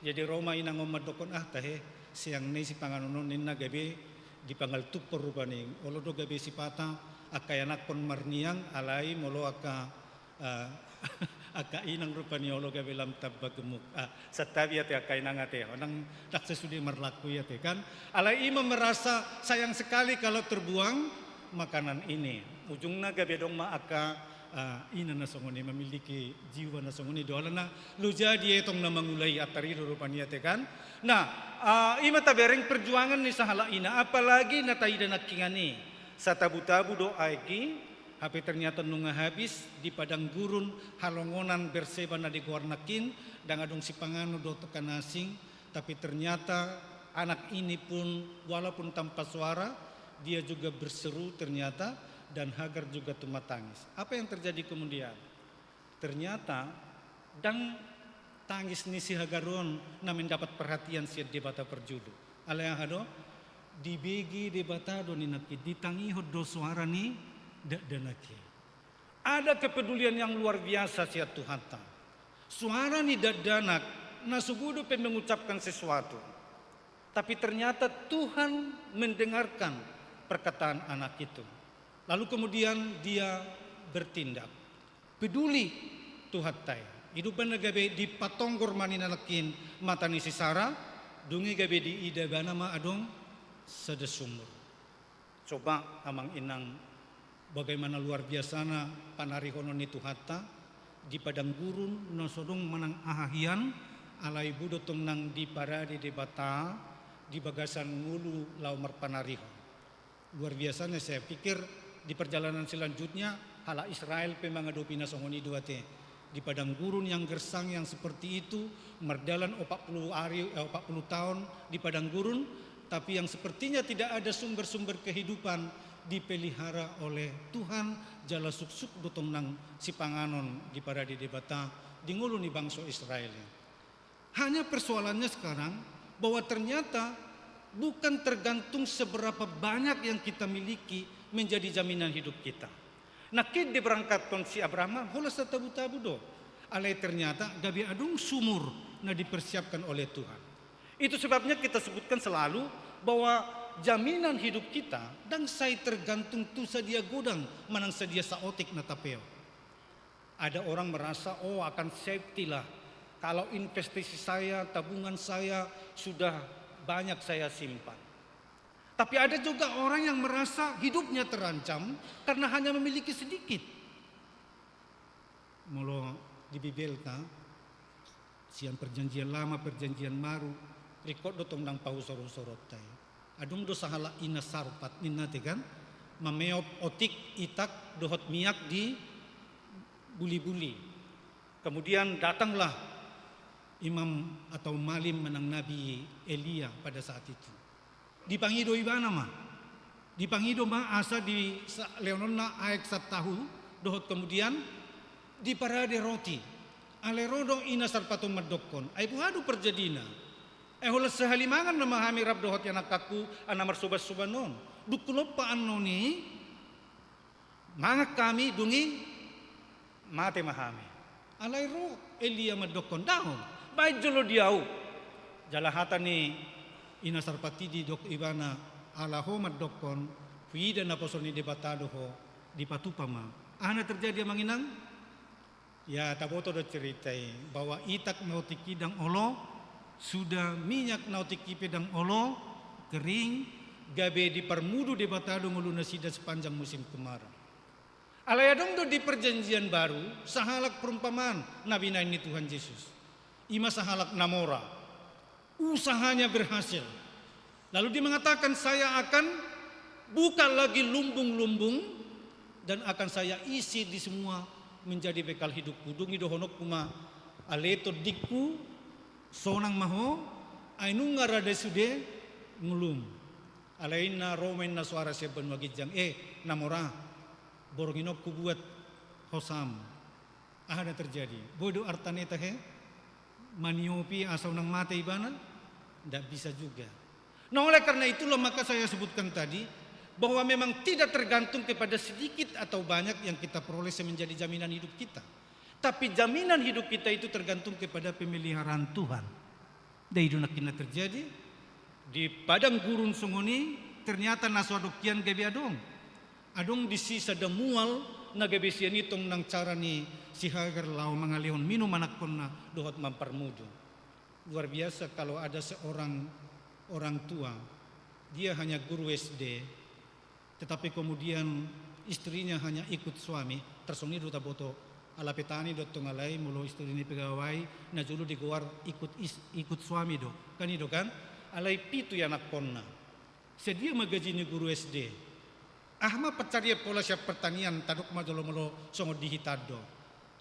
Jadi ro ma inang on mandokkon, ah tahe, seang na i sipanganon on, ninna, gabe dipangaltuphon rupani. Olo do gabe sipata Angka ianakhon marniang, alai molo angka, eh, angka inang rupani olo gabe lam tamba gemuk. Ah, santabi ate angka inang ate, ndang, ndang sesude marlaku i ate kan. Alai ima merasa sayang sekali kalau terbuang makanan ini. Ujungna gabe adong ma angka, eh, ina na songon i memiliki jiwa na songon i do alana loja dietong na mangula i, antar i do rupani ate kan. Nah, eh, ima tabereng perjuangan ni sahalak ina, apalagi na taida nangkiningan i. Satabu-tabu do aek i, hape ternyata nunga habis di padang gurun halongonan Berseba na digoar nangkin, ndang adong sipanganon dohot angka na asing, tapi ternyata anak ini pun walaupun tanpa suara, dia juga berseru ternyata, dan Hagar juga tumatangis. Apa yang terjadi kemudian? Ternyata ndang tangis ni si Hagar on na mendapat perhatian sian Debata parjolo. Alai aha do? Dibege Debata do ninna nangkin, ditangihon do soara ni dakdanak i. Ada kepedulian yang luar biasa sian Tuhanta. Soara ni dakdanak na so boi dope mengucapkan sesuatu. Tapi ternyata Tuhan mendengarkan perkataan anak itu. Lalu kemudian dia bertindak. Peduli Tuhanta i. Ido umbahen na gabe dipatonggor ma ninna nangkin mata ni si Sara, dung i gabe diida ibana ma adong sada sumur. Coba amang inang, bagaimana luar biasana panarihonon ni Tuhanta, di padang gurun na so adong manang aha hian, alai boi do tong nang diparade Debata di bagasan ngolu laho marpanarihon. Luar biasanya, saya pikir di perjalanan selanjutnya halak Israel pe mangadopi na songon i do ate. Di padang gurun yang gersang yang seperti itu, mardalan opat puluh ari, eh, opat puluh tahun di padang gurun, tapi yang sepertinya tidak ada sumber-sumber kehidupan dipelihara oleh Tuhan, jala suksuk do tong nang sipanganon diparade Debata di ngolu ni bangso Israel i. Hanya persoalannya sekarang bahwa ternyata bukan tergantung seberapa banyak yang kita miliki menjadi jaminan hidup kita. Nangkin diberangkathon si Abraham holan satabu-tabu do. Alai ternyata gabe adong sumur na dipersiapkan oleh Tuhan. Itu sebabnya kita sebutkan selalu bahwa jaminan hidup kita ndang sai tergantung tu sadia godang manang sadia saotik na tapeo. Ada orang merasa, "Oh, akan safety lah. Kalau investasi saya, tabungan saya sudah banyak saya simpan." Tapi ada juga orang yang merasa hidupnya terancam karena hanya memiliki sedikit. Molo di Bibelta, sian Perjanjian Lama, Perjanjian Baru, ringkot do tong nang pausor-usoronta i. Adong do sahalak ina Sarpat ninna ate kan, mameop otik, itak dohot miak di buli-buli. Kemudian datanglah imam atau malim manang nabi Elia pada saat itu. Dipangido ibana ma. Dipangido ma asa dilehononna aek santahu dohot kemudian diparade roti. Alai ro do ina Sarpat on mandokkon, "Ai boha do parjadina? Ai holan sahali mangan nama hami rap dohot ianakhonku na marsoban-soban on. Dung hulompa annon i, mangan hami, dung i mate ma hami." Alai ro Elia mandokkon, "Daong, baen jolo di ahu." Jala hata ni ina Sarpat i didok ibana, "Ala ho mandokkon, huida naposo ni Debata do ho, dipatupa ma." Aha na terjadi amang inang? Ya, taboto do cerita i, bahwa itak na otik i ndang olo, sudah minyak na otik i pe ndang olo, kering, gabe diparmudu Debata do ngolunasida sepanjang musim kemarau. Alai adong do di Perjanjian Baru sahalak perumpamaan na binaen ni Tuhan Jesus. Ima sahalak na mora. Usahanya berhasil. Lalu dia mengatakan, "Saya akan buka lagi lumbung-lumbung dan akan saya isi di semua menjadi bekal hidupku." Dung i dohononku ma, "Ale tondingku, sonang ma ho, ai nunga rade sude ngolum." Alai ninna, ro ma ninna soara sian banua ginjang, "Eh, na mora, borngin on hubuat hosam." Aha na terjadi? Boi do arta ni tahe maniopi asa unang mate ibana? Ndak bisa juga. Nah, oleh karena itulah maka saya sebutkan tadi bahwa memang tidak tergantung kepada sedikit atau banyak yang kita peroleh menjadi jaminan hidup kita. Tapi jaminan hidup kita itu tergantung kepada pemeliharaan Tuhan. Dai do nangkin na terjadi di padang gurun songon i, ternyata na so adong hian gabe adong. Adong disi sada mual na gabe sian i tong nang cara ni si Hagar laho mangalehon minum anakkonna dohot mamparmudu. Luar biasa kalau ada seorang orang tua, dia hanya guru S D, tetapi kemudian istrinya hanya ikut suami, tarsongon i do taboto. Ala petani do tong alai molo istri ni pegawai na jolo digoar ikut is-, ikut suami do. Kan i do kan? Alai pitu i anakkonna. Sadia ma gaji ni guru S D? Aha ma pansarian pola sian pertanian, tadok ma jolo molo songon di hita do.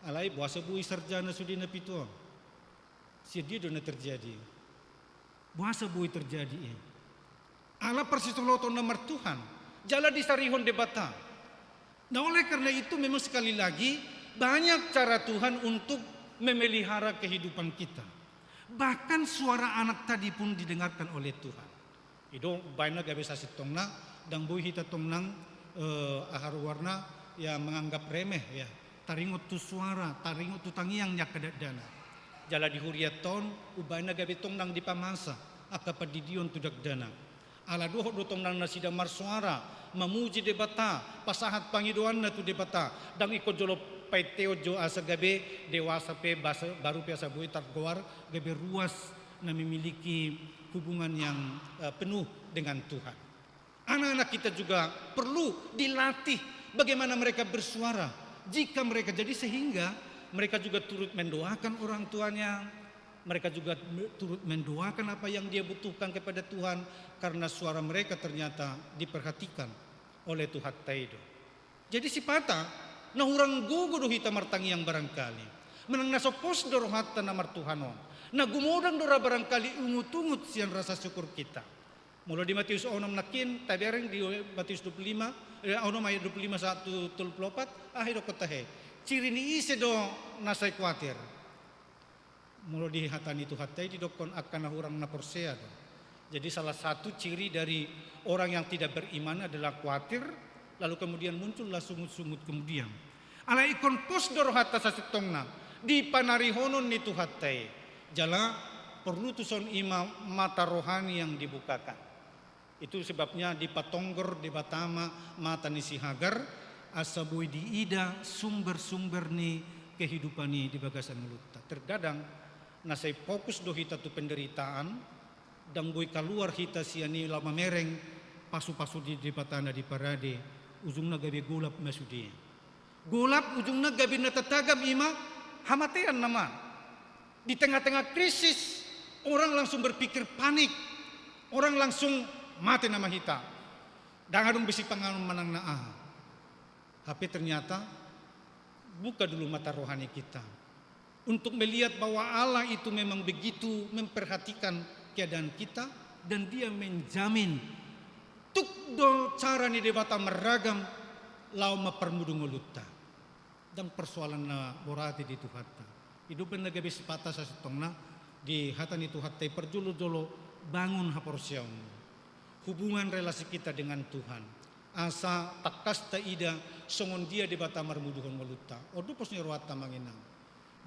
Alai boasa boi sarjana sude na pitu on? Sadia do na terjadi? Boasa boi terjadi i? Ala parsisoloton na martuhan, jala disarihon Debata. Nah, oleh karena itu memang sekali lagi banyak cara Tuhan untuk memelihara kehidupan kita. Bahkan suara anak tadi pun didengarkan oleh Tuhan. I do umbaen na gabe sasintongna, ndang boi hita tong nang, eh, aha goarna, ya, menganggap remeh, ya. Taringot tu suara, taringot tu tangiang ni angka dakdanak. Jala di hurianta on, umbaen na gabe tong nang dipamasa angka pandidion tu dakdanak. Ala dohot do tong nang nasida marsoara, mamuji Debata, pasahat pangidoanna tu Debata, ndang ingkon jolo painteon jo asa gabe dewasa pe basa-, baru pe asa boi targoar gabe ruas na memiliki hubungan yang, eh, penuh dengan Tuhan. Anak-anak kita juga perlu dilatih bagaimana mereka bersuara jika mereka jadi, sehingga mereka juga turut mendoakan orang tuanya, mereka juga me-, turut mendoakan apa yang dia butuhkan kepada Tuhan, karena suara mereka ternyata diperhatikan oleh Tuhanta i do. Jadi sipata, na hurang gogo do hita martangiang barangkali, manang na so pos do rohanta na martuhan on, na gumodang do ra barangkali ungut-ungut sian rasa syukur kita. Molo di Matius onom nangkin, tabereng di Matius dua puluh lima, eh, onom ayat dua puluh lima sahat tu tolu puluh opat, aha i dokkon tahe? Ciri ni ise do na sai kuatir? Molo di hata ni Tuhanta i didokkon angka na hurang na porsea do. Jadi salah satu ciri dari orang yang tidak beriman adalah kuatir, lalu kemudian muncullah sungut-sungut kemudian. Alai ingkon pos do rohanta sasintongna di panarihonon ni Tuhanta i. Jala porlu tuson i ma mata rohani yang dibukakan. Itu sebabnya dipatonggor Debata ma mata ni si Hagar, asa boi diida sumber-sumber ni kehidupan i di bagasan ngolunta. Terkadang na sai fokus do hita tu penderitaan, ndang boi kaluar hita sian i laho mamereng pasu-pasu ni Debata na di parade, ujungna gabe golap ma sude. Golap ujungna gabe na tatagam i ma hamatean nama. Di tengah-tengah krisis, orang langsung berpikir panik, orang langsung mate nama hita. Ndang adong be sipanganon manang na aha. Hape ternyata buka dulu mata rohani kita untuk melihat bahwa Allah itu memang begitu memperhatikan keadaan kita dan Dia menjamin. Tuk do cara ni Debata marragam laho mamparmudu ngolunta. Ndang persoalan na borat i di Tuhanta. I do umbaen na gabe sipata sasintongna di hata ni Tuhanta i, parjolo-jolo bangun haporseaonmu. Hubungan relasi kita dengan Tuhan. Asa tangkas taida songon dia Debata marmuduhon ngolunta. On do pos ni rohanta amang inang.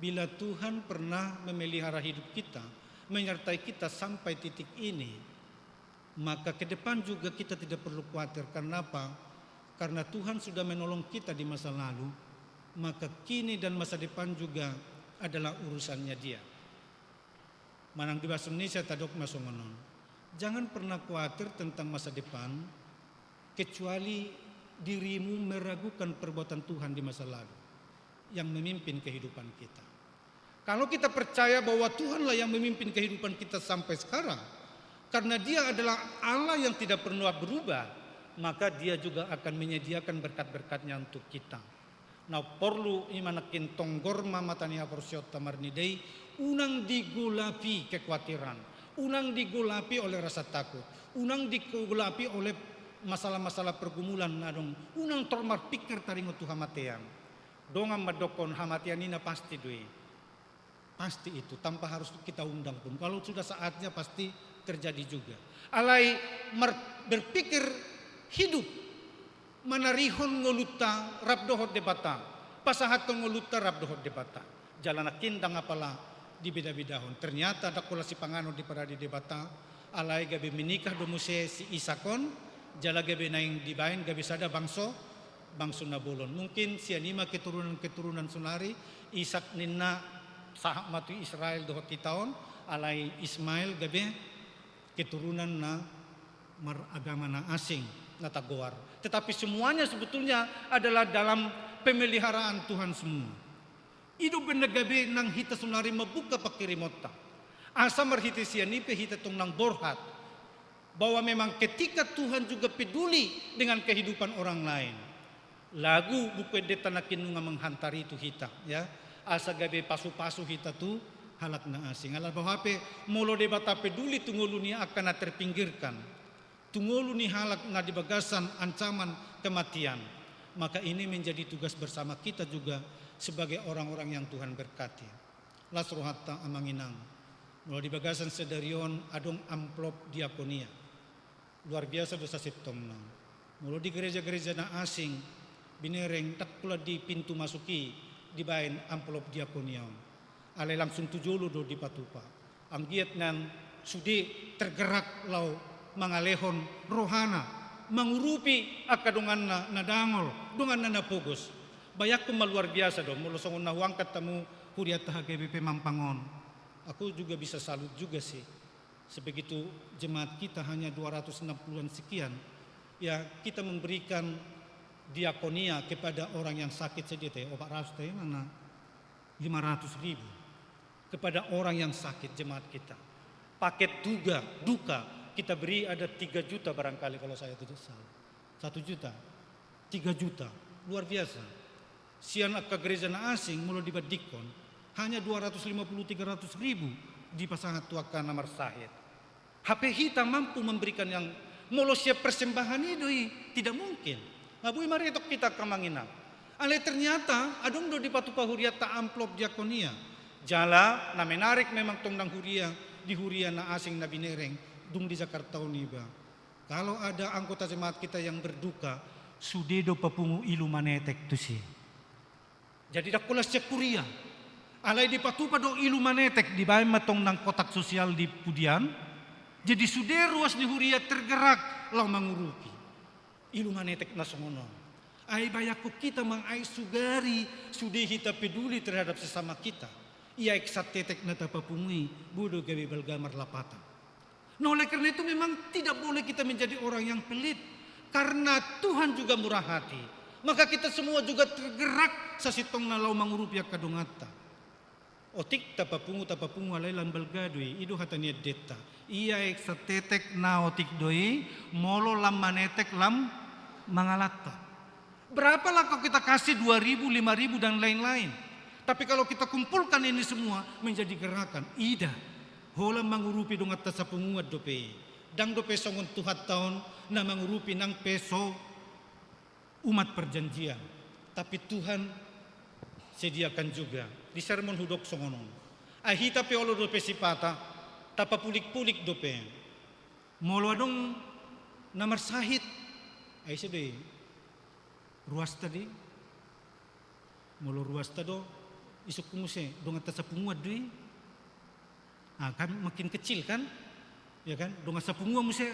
Bila Tuhan pernah memelihara hidup kita, menyertai kita sampai titik ini, maka ke depan juga kita tidak perlu khawatir. Karena apa? Karena Tuhan sudah menolong kita di masa lalu, maka kini dan masa depan juga adalah urusannya Dia. Manang di bahasa Indonesia tadok ma songon on. Jangan pernah khawatir tentang masa depan, kecuali dirimu meragukan perbuatan Tuhan di masa lalu yang memimpin kehidupan kita. Kalau kita percaya bahwa Tuhanlah yang memimpin kehidupan kita sampai sekarang, karena Dia adalah Allah yang tidak pernah berubah, maka Dia juga akan menyediakan berkat-berkat-Nya untuk kita. Na porlu i ma nangkin tonggor ma mata ni haporseaonta marnida i, unang digolapi kekuatiran, unang digolapi oleh rasa takut, unang digolapi oleh masalah-masalah pergumulan na adong, unang tor marpikir taringot tu hamatean. Dongan mandokkon hamatean i na pasti do i. Pasti itu, tanpa harus kita undang pun. Kalau sudah saatnya pasti terjadi juga. Alai mar-, berpikir hidup, manarihon ngolunta rap dohot Debata, pasahathon ngolunta rap dohot Debata. Jala nangkin ndang apala dibeda-bedahon. Ternyata ndang pola sipanganon diparade Debata, alai gabe menikah do muse si Isak on, jala gabe naeng dibaen gabe sada bangso, bangso na bolon. Mungkin sian i ma keturunan-keturunan sonari, Ishak ninna sahat ma tu Israel dohot hita on, alai Ismail gabe keturunan na maragama na asing, na tagoar. Tetapi semuanya sebetulnya adalah dalam pemeliharaan Tuhan semua. I do umbahen na gabe nang hita sonari mambuka panghirimonta. Asa marhite sian i pe hita tong nang borhat bahwa memang ketika Tuhan juga peduli dengan kehidupan orang lain, lagu Buku Endenta nangkin nunga menghantari tu hita, ya, asa gabe pasu-pasu hita tu halak na asing. Ala boha pe, molo Debata peduli tu ngolu ni angka na terpinggirkan, tu ngolu ni halak na di bagasan ancaman kematian, maka ini menjadi tugas bersama kita juga sebagai orang-orang yang Tuhan berkati. Las rohanta, amang inang, molo di bagasan sadari on adong amplop diakonia. Luar biasa do sasintongna. Molo di gereja-gereja na asing, binereng, ndang pola di pintu masuk i dibaen amplop diakonia on. Alai langsung tu jolo do dipatupa. Anggiat nang sude tergerak laho mangalehon rohana, mangurupi angka donganna na dangol, donganna na pogos. Bayangkon ma, luar biasa do, molo songon na huangkat hamu hurianta H K B P Mampang on. Aku juga bisa salut juga sih. Sebegitu jemaat kita hanya dua ratus enam puluhan sekian, ya, kita memberikan diakonia kepada orang yang sakit saja teh, opat ratus teh, mana lima ratus ribu kepada orang yang sakit jemaat kita. Paket duga, duka, kita beri ada tiga juta barangkali kalau saya tidak salah. Satu juta, tiga juta, luar biasa. Sian angka gereja na asing, molo dibandingkon, hanya dua ratus lima puluh, tiga ratus ribu dipasahat tu angka na marsahit. Hape hita mampu memberikan yang, molo sian persembahan i do i, tidak mungkin. Nga boi maretok hita, amang inang. Alai ternyata adong do dipatupa hurianta amplop diakonia. Jala na menarik memang tong nang huria, di huria na asing na binereng, dung di Jakarta on iba. Kalau ada anggota jemaat kita yang berduka, sude do papungu ilu manetek tusi. Jadi ndang holan sian huria. Alai dipatupa do ilu manetek, dibaen ma tong nang kotak sosial di pudian. Jadi sude ruas ni huria tergerak laho mangurupi ilu manetek na songon on. Ai bayangkon hita, amang, ai sugari sude hita peduli terhadap sesama kita, ia aek satetek na tapapungu i boi do gabe balga marlapatan. Nah, oleh karena itu memang tidak boleh kita menjadi orang yang pelit, karena Tuhan juga murah hati. Maka kita semua juga tergerak sasintongna laho mangurupi angka donganta. Otik tapapungu, tapapungu, alai lam balga do i, i do hata ni endenta. Ia aek satetek na otik do i, molo lam manetek, lam mangalanta. Berapa lah kalau kita kasih dua ribu, lima ribu, dan lain-lain. Tapi kalau kita kumpulkan ini semua menjadi gerakan, ida, holan mangurupi donganta sapunguan dope i. Ndang dope songon Tuhanta on na mangurupi nang pe so umat perjanjian. Tapi Tuhan sediakan juga. Di sermon hudok songon on. Ai hita pe olo dope sipata, tapapulik-pulik dope. Molo adong na marsahit, ai ise do i? Ruasta do i. Molo ruasta do, isungkun muse, donganta sapunguan do i. Ah, kan makin kecil kan? Ya kan? Dongan sapunguan muse,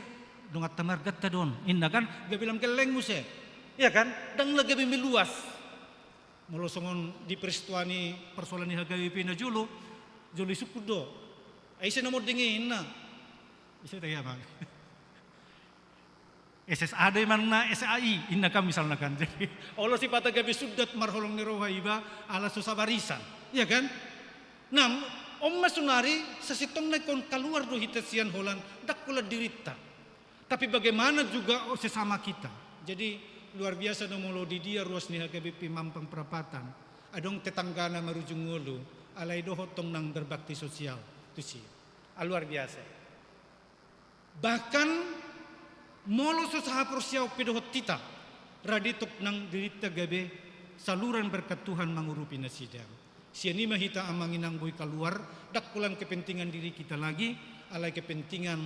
donganta marganta do on. Inna kan? Gabe lam gelleng muse. Ya kan? Ndang lagi gabe meluas. Molo songon di peristiwa ni persoalan ni H K B P na jolo, jolo isungkun do. Ai ise na monding i, inna. Ise do i, amang? S S A do i manang S A I, inna kan misalna kan. Jadi, olo sipata gabe sundat marholong ni roha iba ala so sabarisan, ya kan? Nah, on ma sonari sasintongna ingkon kaluar do hita sian holan, ndang holan dirinta. Tapi bagaimana juga, oh, sesama kita. Jadi, luar biasa do molo di dia ruas ni H K B P Mampang Prapatan. Adong tetanggana marujung ngolu, alai dohot tong nang berbakti sosial tusi. Ah, luar biasa. Bahkan molo so sahaporseaon pe dohot hita, rade tong nang dirinta gabe saluran berkat Tuhan mangurupi nasida. Sian i ma hita, amang inang, boi kaluar, ndang holan kepentingan diri kita lagi, alai kepentingan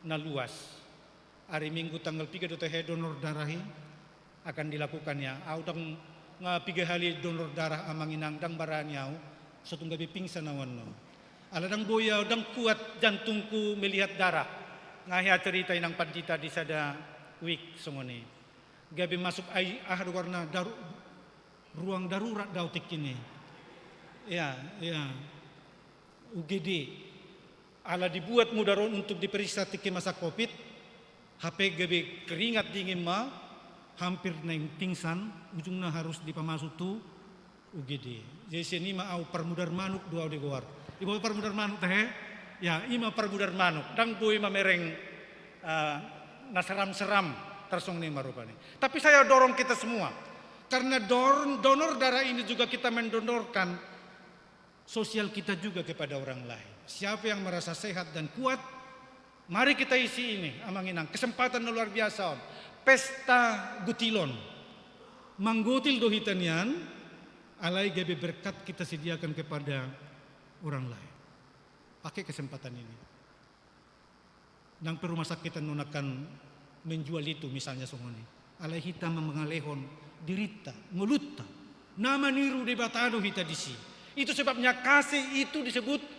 na luas. Hari Minggu tanggal piga do tahe donor darah i akan dilakukan, ya. Au ndang, nga piga hali donor darah, amang inang, ndang barani au, so tung gabe pingsan au annon. Ala ndang boi au, ndang kuat jantungku melihat darah. Nga hea cerita inang pandita di sada wijk songon i. Gabe masuk ai, aha do goarna, daru-, ruang darurat do au tingki i. Ya, ya. U G D. Ala dibuat mudar on untuk diperiksa tingki masa covid, hape gabe keringat dingin ma, hampir naeng pingsan, ujungna harus dipamasuk tu U G D. Jadi sian i ma au parmudar manuk do au digoar. Diboto parmudar manuk tahe? Ya, i ma parmudar manuk. Ndang boi mamereng, eh, na seram-seram, tarsongon i ma rupani. Tapi saya dorong kita semua. Karena dor-, donor darah ini juga kita mendonorkan sosial kita juga kepada orang lain. Siapa yang merasa sehat dan kuat, mari kita isi ini, Amang Inang. Kesempatan na luar biasa on. Pesta gutilon. Manggotil do hita nian, alai gabe berkat kita sediakan kepada orang lain. Pakai kesempatan ini. Ndang pe rumah sakit annon akan menjual itu, misalnya songon i. Alai hita ma mangalehon dirinta, ngolunta. Na maniru Debata do hita disi. Itu sebabnya kasih itu disebut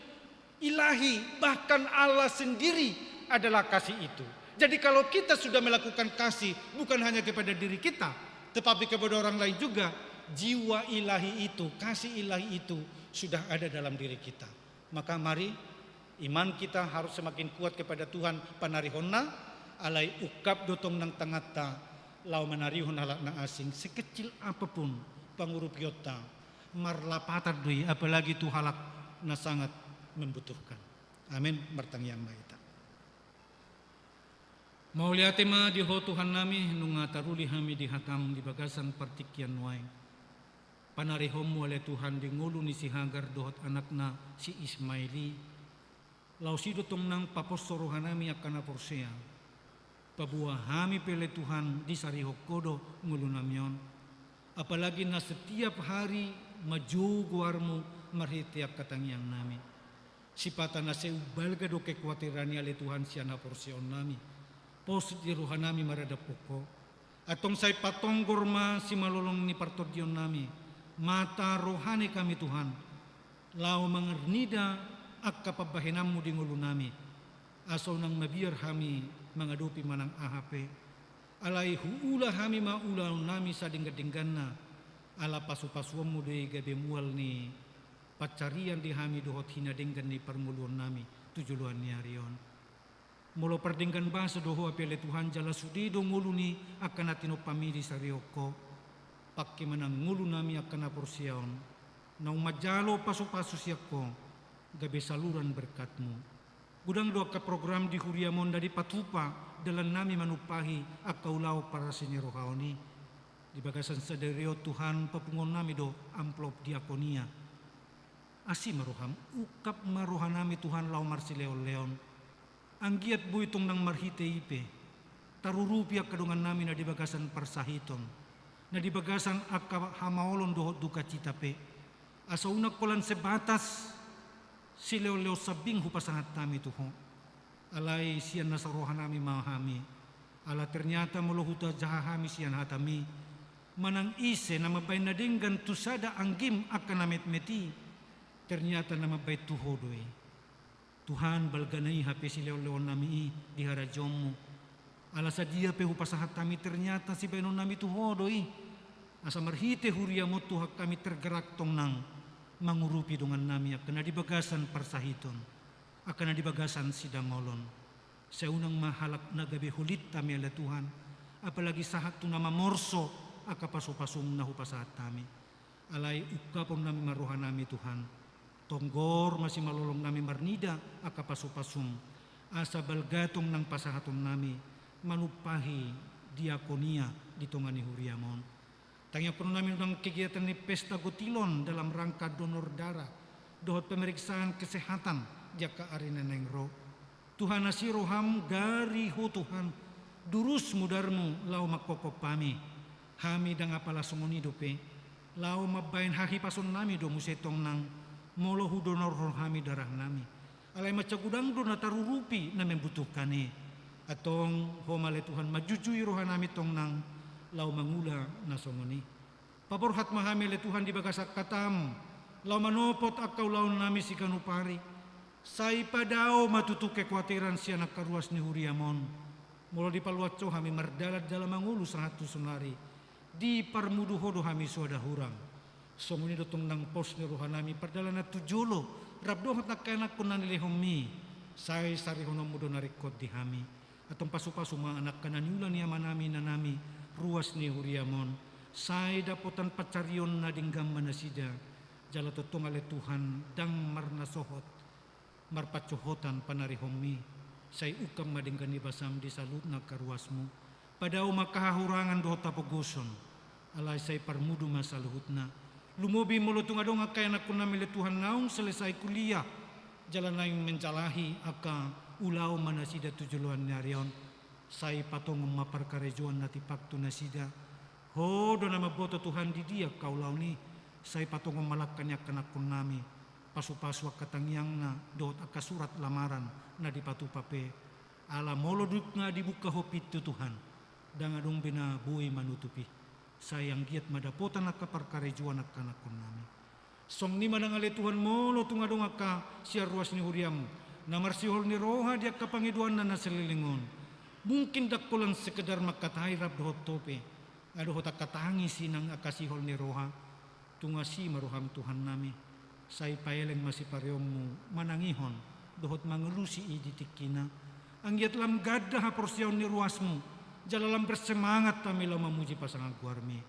ilahi, bahkan Allah sendiri adalah kasih itu. Jadi kalau kita sudah melakukan kasih bukan hanya kepada diri kita, tetapi kepada orang lain juga, jiwa ilahi itu, kasih ilahi itu sudah ada dalam diri kita. Maka mari, iman kita harus semakin kuat kepada Tuhan panarihonna, alai ungkap do tong nang tanganta, laho manarihon halak na asing, sekecil apapun pangurupionta, marlapatan do i, apalagi tu halak na sangat membutuhkan. Amin. Martangiang ma hita. Mauliate ma di Ho Tuhannami, nunga taruli hami di hataM di bagasan partingkian nuaeng. PanarihonMu ale Tuhan di ngolu ni si Hagar dohot anakna si Ismail i, laos i do tong nang paposo rohanami angka na porsea. Paboa hami pe ale Tuhan disarihon Ho do ngolunami on. Apalagi na setiap hari manjou goarMu marhite angka tangiangnami. Sipata na sai umbalga do kekuateran i ale Tuhan sian haporseaonnami. Pos di rohanami maradaphon Ho. Antong sai patonggor ma simalolong ni partondionnami, mata rohani kami Tuhan, laho mangarnida angka pambahenanMu di ngolunami, asa unang mabiar hami mangadopi manang aha pe. Alai huula hami ma ulaonnami sadenggan-dengganna, ala pasu-pasuonMu do i gabe mual ni pansarian di hami dohot hinadenggan ni parngoluonnami tu joloan ni ari on. Molo pardenggan basa do Ho hape ale Tuhan jala sude do ngolu ni angka na tinompaMi disarihon Ho, pangke manang ngolunami angka na porsea on, naung manjalo pasu-pasu sian Ho, gabe saluran berkatMu. Godang do angka program di huriaM on na dipatupa dalannami manumpahi angka ulaon parasi ni roha on i. Di bagasan sadari on Tuhan papunguonnami do amplop diakonia. Asi ma rohaM, ungkap ma rohanami Tuhan laho marsilehon-lehon. Anggiat boi tong nang marhite i pe tarurupi angka dongannami na di bagasan parsahiton, na di bagasan angka hamaolon dohot dukacita pe. Asa unang holan sebatas silehon-lehon sambing hupasahat hami tu Ho. Alai sian nasa rohanami ma hami. Ala ternyata molo hutajaha hami sian hataMi, manang ise na mambahen na denggan tu sada anggim angka na metmet i, ternyata na mambahen tu Ho do i. Tuhan, balgana i hape silehon-lehonnami i di harajaonMu. Ala sadia pe hupasahat hami ternyata sibahenonnami tu Ho do i. Asa marhite huriaM on Tuhan hami tergerak tong nang mangurupi dongannami angka na di bagasan parsahiton, angka na di bagasan sidangolon. Sai unang ma halak na gabe holit hami ale Tuhan, apalagi sahat tu na mamorso angka pasu-pasuM na hupasahat hami. Alai ungkaponnami ma rohanami Tuhan. Tonggor ma simalolongnami marnida angka pasu-pasuM, asa balga tong nang pasahatonnami manumpahi diakonia di tonga ni huriaM on. Tangiangkononnami nang kegiatan ni pesta gotilon dalam rangka donor darah dohot pemeriksaan kesehatan di angka ari na naeng ro. Tuhan, asi rohaM, gari Ho Tuhan, durus mudarMu laho mangkophop hami. Hami ndang apala songon i dope, laho mambahen hahipasonnami do muse tong nang molo hudonorhon hami darahnami. Alai mansai godang do na tarurupi na membutuhkan i. Antong Ho ma ale Tuhan manjujui rohanami tong nang laho mangula na songon i. Paborhat ma hami ale Tuhan di bagasan hataM, laho manopot angka ulaonnami siganup ari. Sai padao ma tutu kekuateran sian angka ruas ni huriaM on. Molo dipaluat Ho hami mardalan jala mangolu sahat tu sonari, diparmudu Ho do hami soada hurang. Songon i do tong nang pos ni rohanami pardalanan tu jolo, rap dohot angka ianakkon na nilehonmi, sai sarihononmu do na ringkot di hami. Antong pasupasu ma angka na niula ni amanami inanami, ruas ni huriam on, sai dapotan pansarion na denggan ma nasida, jala tongtong ale Tuhan, ndang marnasohot marpansohotan panarihonmi, sai ungkap ma denggan ni basam di saluhutna angka ruasmu, padao ma angka hahurangan dohot hapogoson, alai sai parmudu ma saluhutna. Lumobi molo tung adong angka ianakkonnami ale Tuhan naung selesai kuliah, jala naeng menjalahi angka ulaon ma nasida tu joloan ni ari on, sai patongon ma parkarejoan na tipak tu nasida. Ho do na mamboto Tuhan di dia angka ulaon i, sai patongon ma langka ni angka ianakkonnami, pasupasu angka tangiangna, dohot angka surat lamaran na dipatupa pe. Ala molo dung nga dibuka Ho pintu Tuhan, ndang adong be na boi manutupi. Sai anggiat ma dapotan angka parkarejoan angka ianakkonnami. Songon i ma nang ale Tuhan molo tung adong angka sian ruas ni huriam, na marsihol ni roha di angka pangidoanna na saleleng on. Mungkin ndang holan sekedar mangkatai rap dohot Ho pe, nga dohot angka tangis i nang angka sihol ni roha. Tung asi ma roham Tuhannami, sai paeleng ma sipareonmu manangihon, dohot mangalusi i di tingkina. Anggiat lam ganda haporseaon ni ruasmu, jala lam bersemangat hami laho mamuji pasangan goarmi.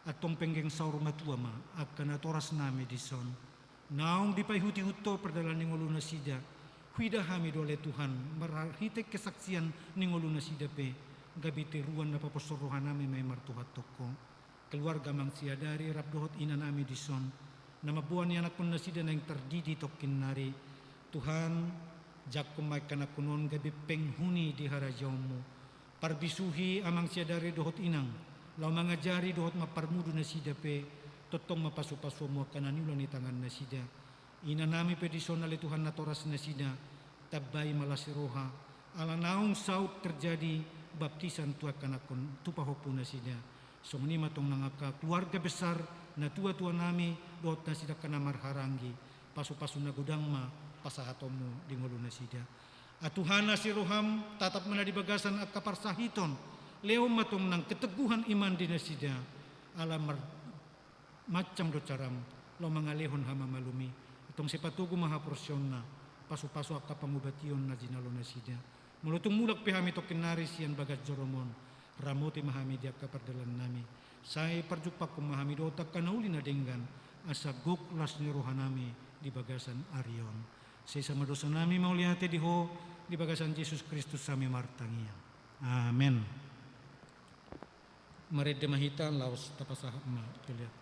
Antong penggeng saur matua ma angka natorasnami dison. Naung dipaihutihut Ho pardalanan ni ngolu nasida. Huida hami do ale Tuhan, marhite kesaksian ni ngolu nasida pe, gabe tiruan na paposhon rohanami ma i martuhan tongko. Keluarga amang siadari rap dohot inanami dison, na mamboan ianakkon nasida naeng tardidi tongkin nari. Tuhan, jangkon ma angka ianakkon on gabe penghuni di harajaonmu. Parbisuhi amang siadari dohot inang, laho mangajari dohot mamparmudu nasida pe, tongtong ma pasupasuonmu angka na niula ni tangan nasida. Inanami pe dison ale Tuhan natoras nasida, tambai ma las ni roha, ala naung saut terjadi baptisan tu angka ianakkon tu pahompu nasida. Songon i ma tong nang angka keluarga besar, natuatuanami, dohot nasida angka na marhahaanggi, pasupasu na godang ma pasahatonmu di ngolu nasida. A Tuhan, asi roham, tatap ma na di bagasan angka parsahiton, lehon ma tong nang keteguhan iman di nasida, ala mar-, macam do caram, laho mangalehon hamamalumi, antong sipatogu ma haporseaonna, pasupasu angka pangubation na jinalo nasida. Molo tung mulak pe hami tongkin nari sian bagas jorom on, ramoti ma hami di angka pardalannami. Sai parjumpangkon ma hami dohot angka na uli na denggan, asa gok las ni rohanami di bagasan ari on. Sesa ma dosanami mauliate di Ho, di bagasan Jesus Kristus hami martangiang. Amen. Marende ma hita laos tapasahat ma pelean.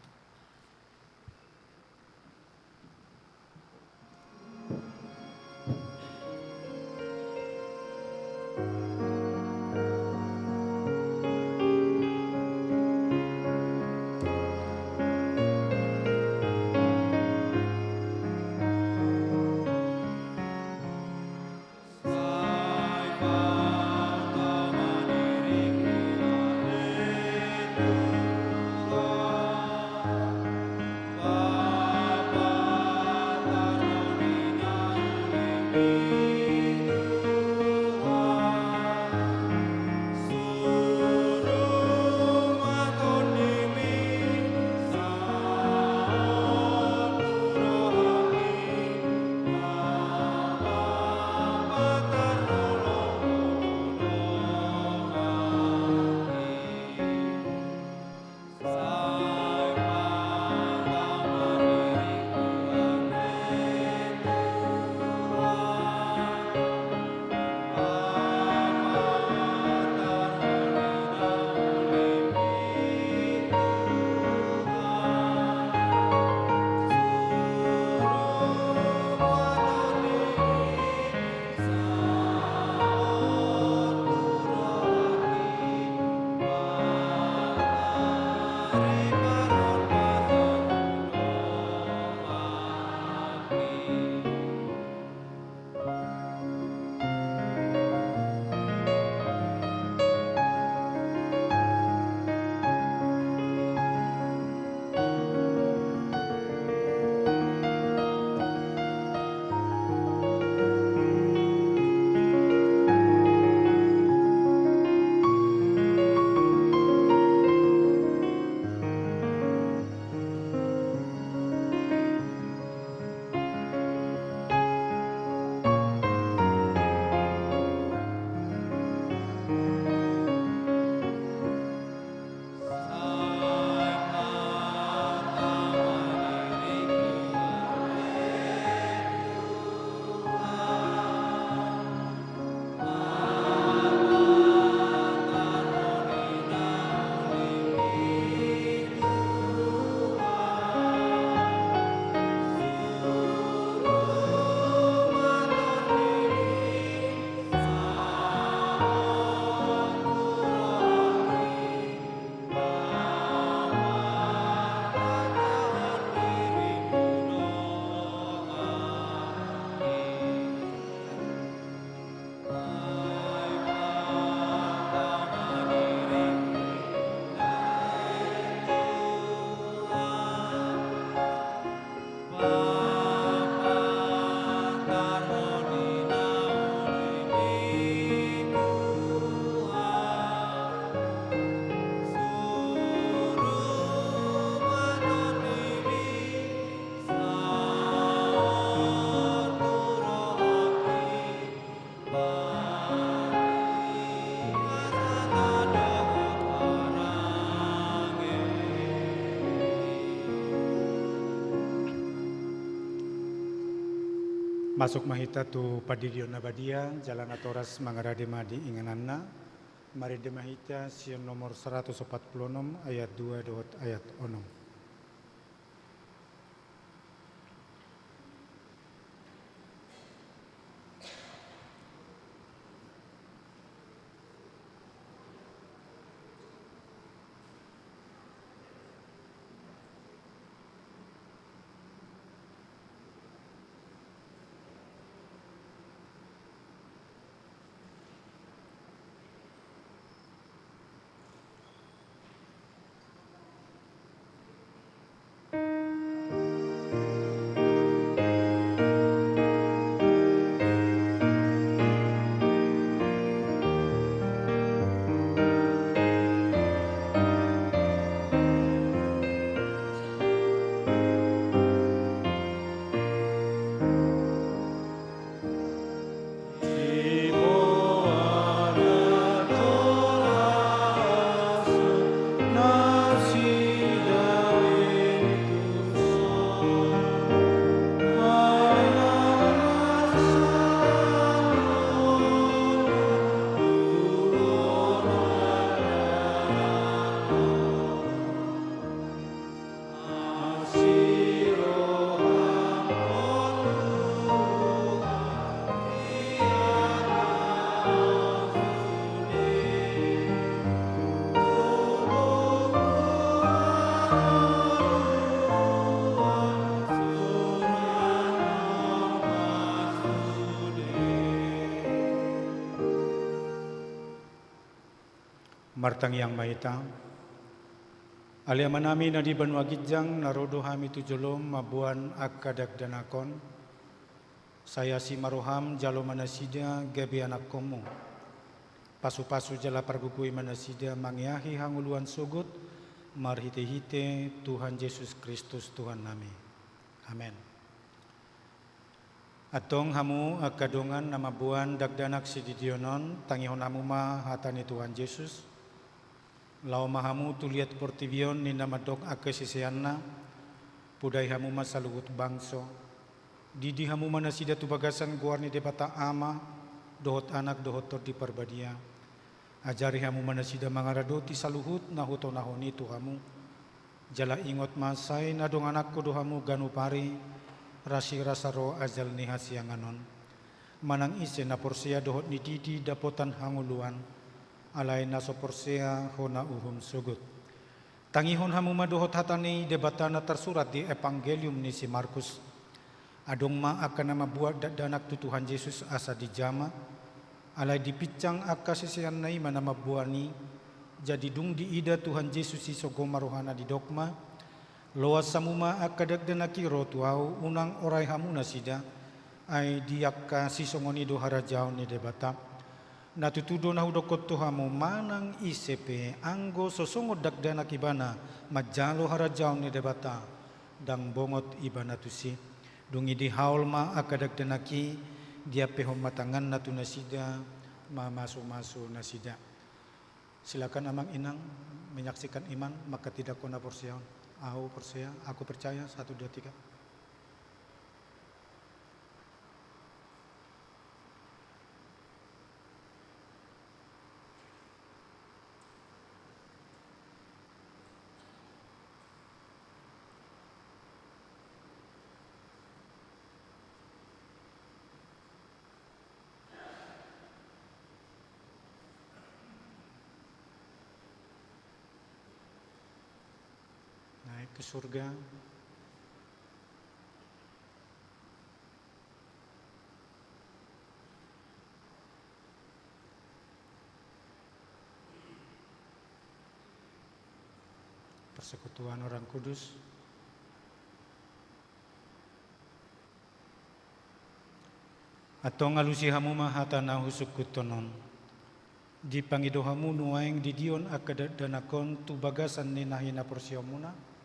Masuk ma hita tu pandidion na badia, jala natoras mangarade ma di ingananna. Marende ma hita sian nomor saratus opat pulu onom ayat dua dohot ayat onom. Martangiang ma hita. Ale Amanami na di banua ginjang, na ro do hami tu jolom mamboan angka dakdanak on. Sai asi ma roham jalo ma nasida gabe anakkonmu. Pasupasu jala pargogoi ma nasida mangeahi hangoluan sogot marhitehite Tuhan Jesus Kristus Tuhannami. Amen. Antong hamu angka dongan na mamboan dakdanak sididion on, tangihon hamu ma hata ni Tuhan Jesus. Laho ma hamu tu liat portibi on ninna mandok angka siseanna, podai hamu ma saluhut bangso. Didi hamu ma nasida tu bagasan goar ni Debata Ama, dohot Anak, dohot Tondi Parbadia. Ajari hamu ma nasida mangaradoti saluhut na hutonahon i tu hamu. Jala ingot ma, sai na dongananku do hamu ganup ari, rasirasa ro ajal ni hasiangan on. Manang ise na porsea dohot nididi dapotan hangoluan, alai na so porsea hona uhum sogot. Tangihon hamu ma dohot hata ni Debata na tarsurat di Evangelium ni si Markus. Adong ma angka na mamboan dakdanak tu Tuhan Jesus asa dijama, alai dipinsang angka siseanna i ma na mamboan i, jadi dung diida Tuhan Jesus i sogot ma rohana didok ma, loas hamu ma angka dakdanak i ro tu ahu, unang orai hamu nasida, ai di angka sisongon i do harajaon ni Debata. Na tutu do na hudokkon tu hamu, manang ise pe anggo so songon dakdanak ibana manjalo harajaon ni Debata, ndang bongot ibana tusi. Dung i dihaol ma angka dakdanak i, diampehon ma tanganna tu nasida, mamasumasu nasida. Silakan amang inang menyaksikan iman, maka tidak kona porseaon. Au porsea, aku percaya, satu, dua, tiga. Naik ke surga. Persekutuan Orang Kudus. Antong alusi hamu ma hata na husungkunhon on. Dipangido hamu nuaeng didion angka dakdanak on tu bagasan ni na hinaporseaonmuna?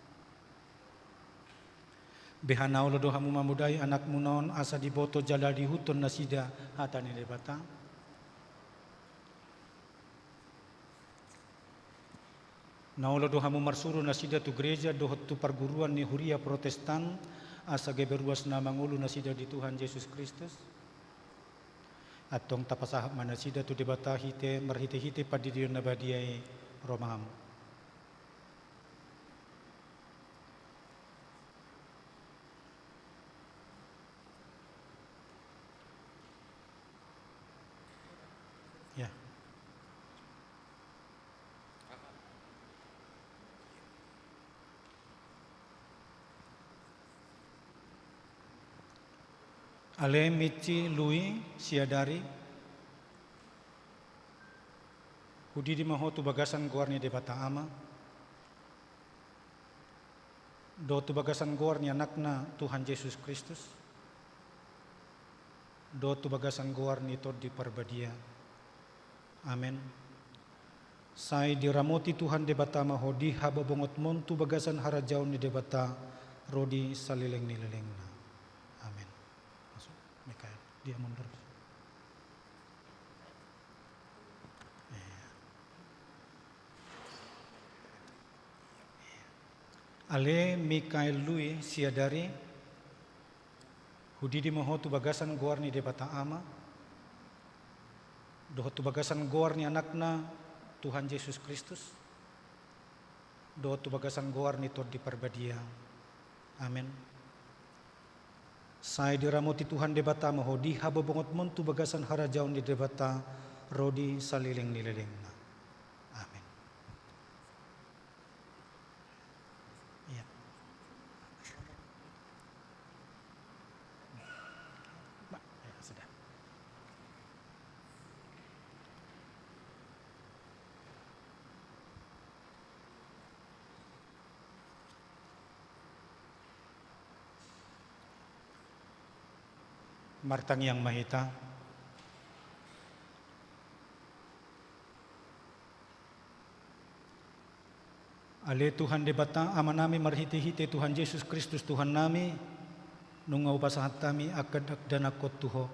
Beha na olo do hamu mamodai anakmuna on asa diboto jala diihuthon nasida hata ni Debata? Na olo do hamu marsuru nasida tu gereja dohot tu parguruan ni huria Protestan, Asa gabe ruas na mangolu nasida di Tuhan Jesus Kristus. Antong tapasahat ma nasida tu Debata hite marhite-hite pandidion na badia i. Ro ma hamu. Ya. Ale Mici Lui Siadari, hudidim ma ho tu bagasan goar ni Debata Ama, dohot tu bagasan goar ni Anakna Tuhan Jesus Kristus, dohot tu bagasan goar ni Tondi Parbadia. Amen. Sai diramoti Tuhan Debata ma ho di habobongoton tu bagasan harajaon ni Debata ro di saleleng ni lelengna. Amen. Masuk, Mikael, dia mundur. Iya. Ale Mikael Lui Siadari, hudidim ma ho tu bagasan goar ni Debata Ama, dohot tu bagasan goar ni Anakna Tuhan Jesus Kristus, dohot tu bagasan goar ni Tondi Parbadia. Amen. Sai diramoti Tuhan Debata ma ho di habobongoton tu bagasan harajaon ni Debata ro di saleleng ni lelengna. Amen. Iya. Ba, ya, sudah. Martangiang ma hita. Ale Tuhan Debata Amanami, marhite-hite Tuhan Jesus Kristus Tuhannami, nunga hupasahat hami angka dakdanakon tu Ho.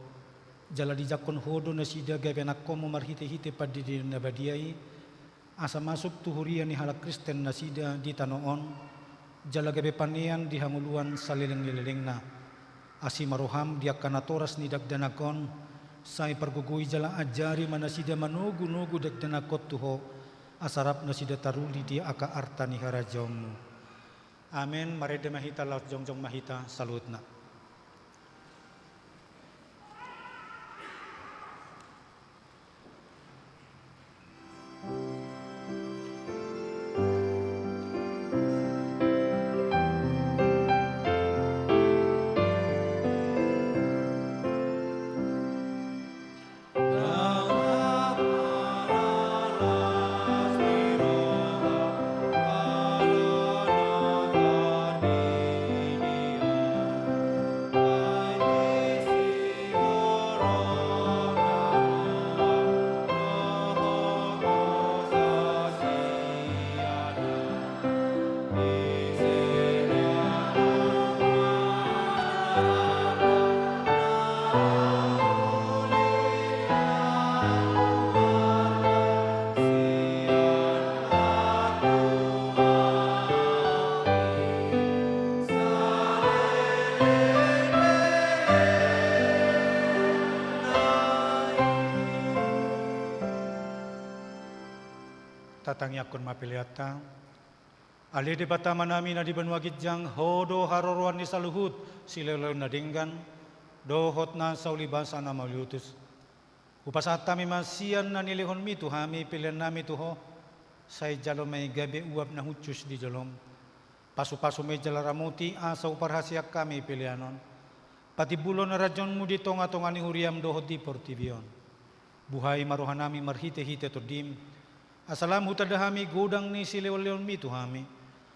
Jala dijangkon Ho do nasida gabe anakkonmu marhite-hite pandidion na badia i, asa masuk tu huria ni halak Kristen nasida di tano on, jala gabe panean di hangoluan saleleng ni lelengna. Asi ma roham di angka natoras ni dakdanak on, sai pargogoi jala ajari ma nasida manogu-nogu dakdanak on tu Ho, asa rap nasida taruli di angka arta ni harajaonmu. Amen. Marende ma hita, laos jongjong ma hita saluhutna. Tatangiangkon ma peleanta. Ale Debata Amanami na di banua ginjang, Ho do haroroan ni saluhut silehonlehon na denggan dohot na saulibasa na mauliutus. Hupasahat hami ma sian na nilehonmi tu hami peleannami tu Ho, sai jalo ma i gabe uap na hushus di jolom. Pasupasu ma i jala ramoti asa huparhaseang hami pelean on patimbulhon harajaonmu di tongatonga ni huriam dohot di portibi on. Buhai ma rohanami marhitehite Tondim, asa lam hutanda hami godang ni silehonlehonmi tu hami,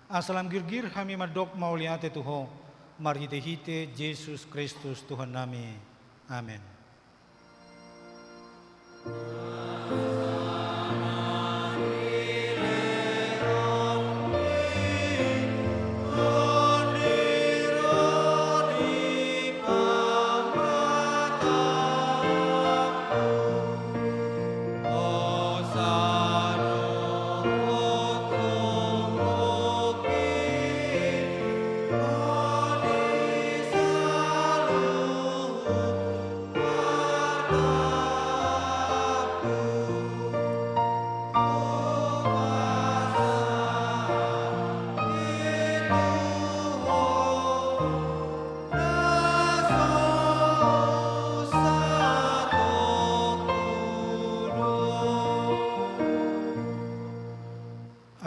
asa lam girgir hami mandok mauliate tu Ho marhitehite Jesus Kristus Tuhannami. Amen.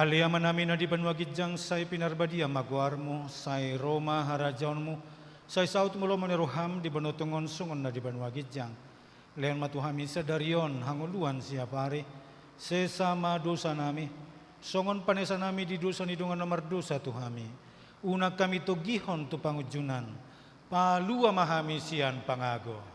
Ale Amanami na di banua ginjang, sai pinarbadia ma goarmu, sai ro ma harajaonmu, sai saut ma lomo ni roham di banua tonga on songon na di banua ginjang. Lehon ma tu hami sadari on hangoluan siapari, sesa ma dosanami, songon panesanami di dosa ni dongan na mardosa tu hami. Unang hami togihon tu pangunjunan, palua ma hami sian pangago.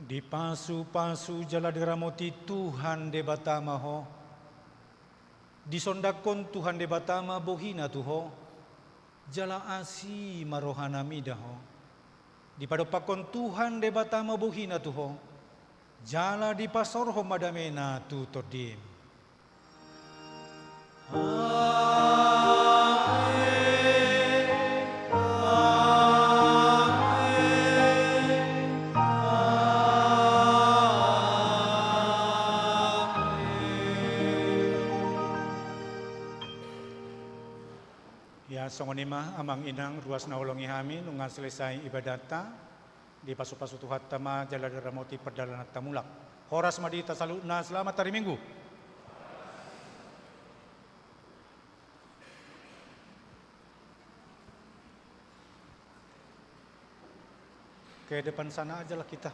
Dipasupasu jala diramoti Tuhan Debata ma ho. Disondangkon Tuhan Debata ma bohiNa tu ho, jala asi ma rohaNa mida ho. Dipadompakkon Tuhan Debata ma bohiNa tu ho, jala dipasaorhon ma dameNa tu tondim. Amen. Amen. Amen. Ya, songon i ma, Amang Inang, ruas na holongi hami, nunga selesai ibadatta. Dipasupasu Tuhanta ma jala diramoti pardalananta mulak. Horas ma di hita saluhutna, selamat hari Minggu. Ke depan sana aja lah kita.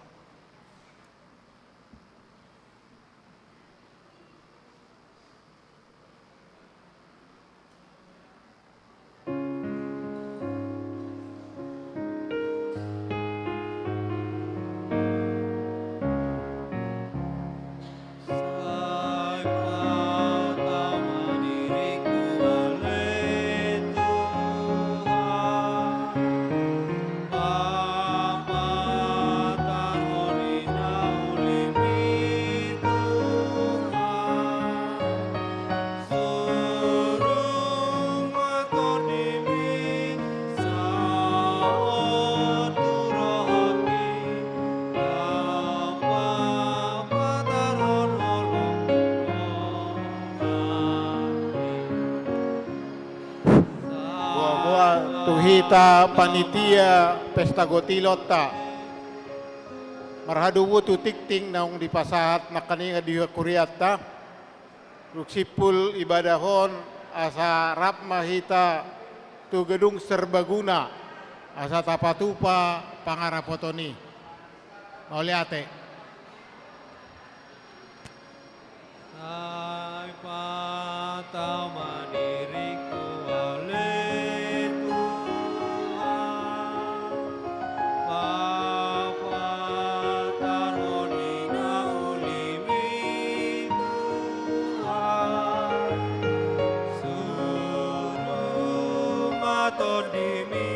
Boa, boa, tu hita panitia pesta gotilonta. Marhadomuan tu tingting naung dipasahat nangkaningan di hurianta. Dung simpul ibadah on, asa rap ma hita tu gedung serbaguna, asa tapatupa pangarapoton i. Mauliate. Sai patama diringku ale Tuhan, papatarhon i na ulimi Tuhan, suru ma tondimi.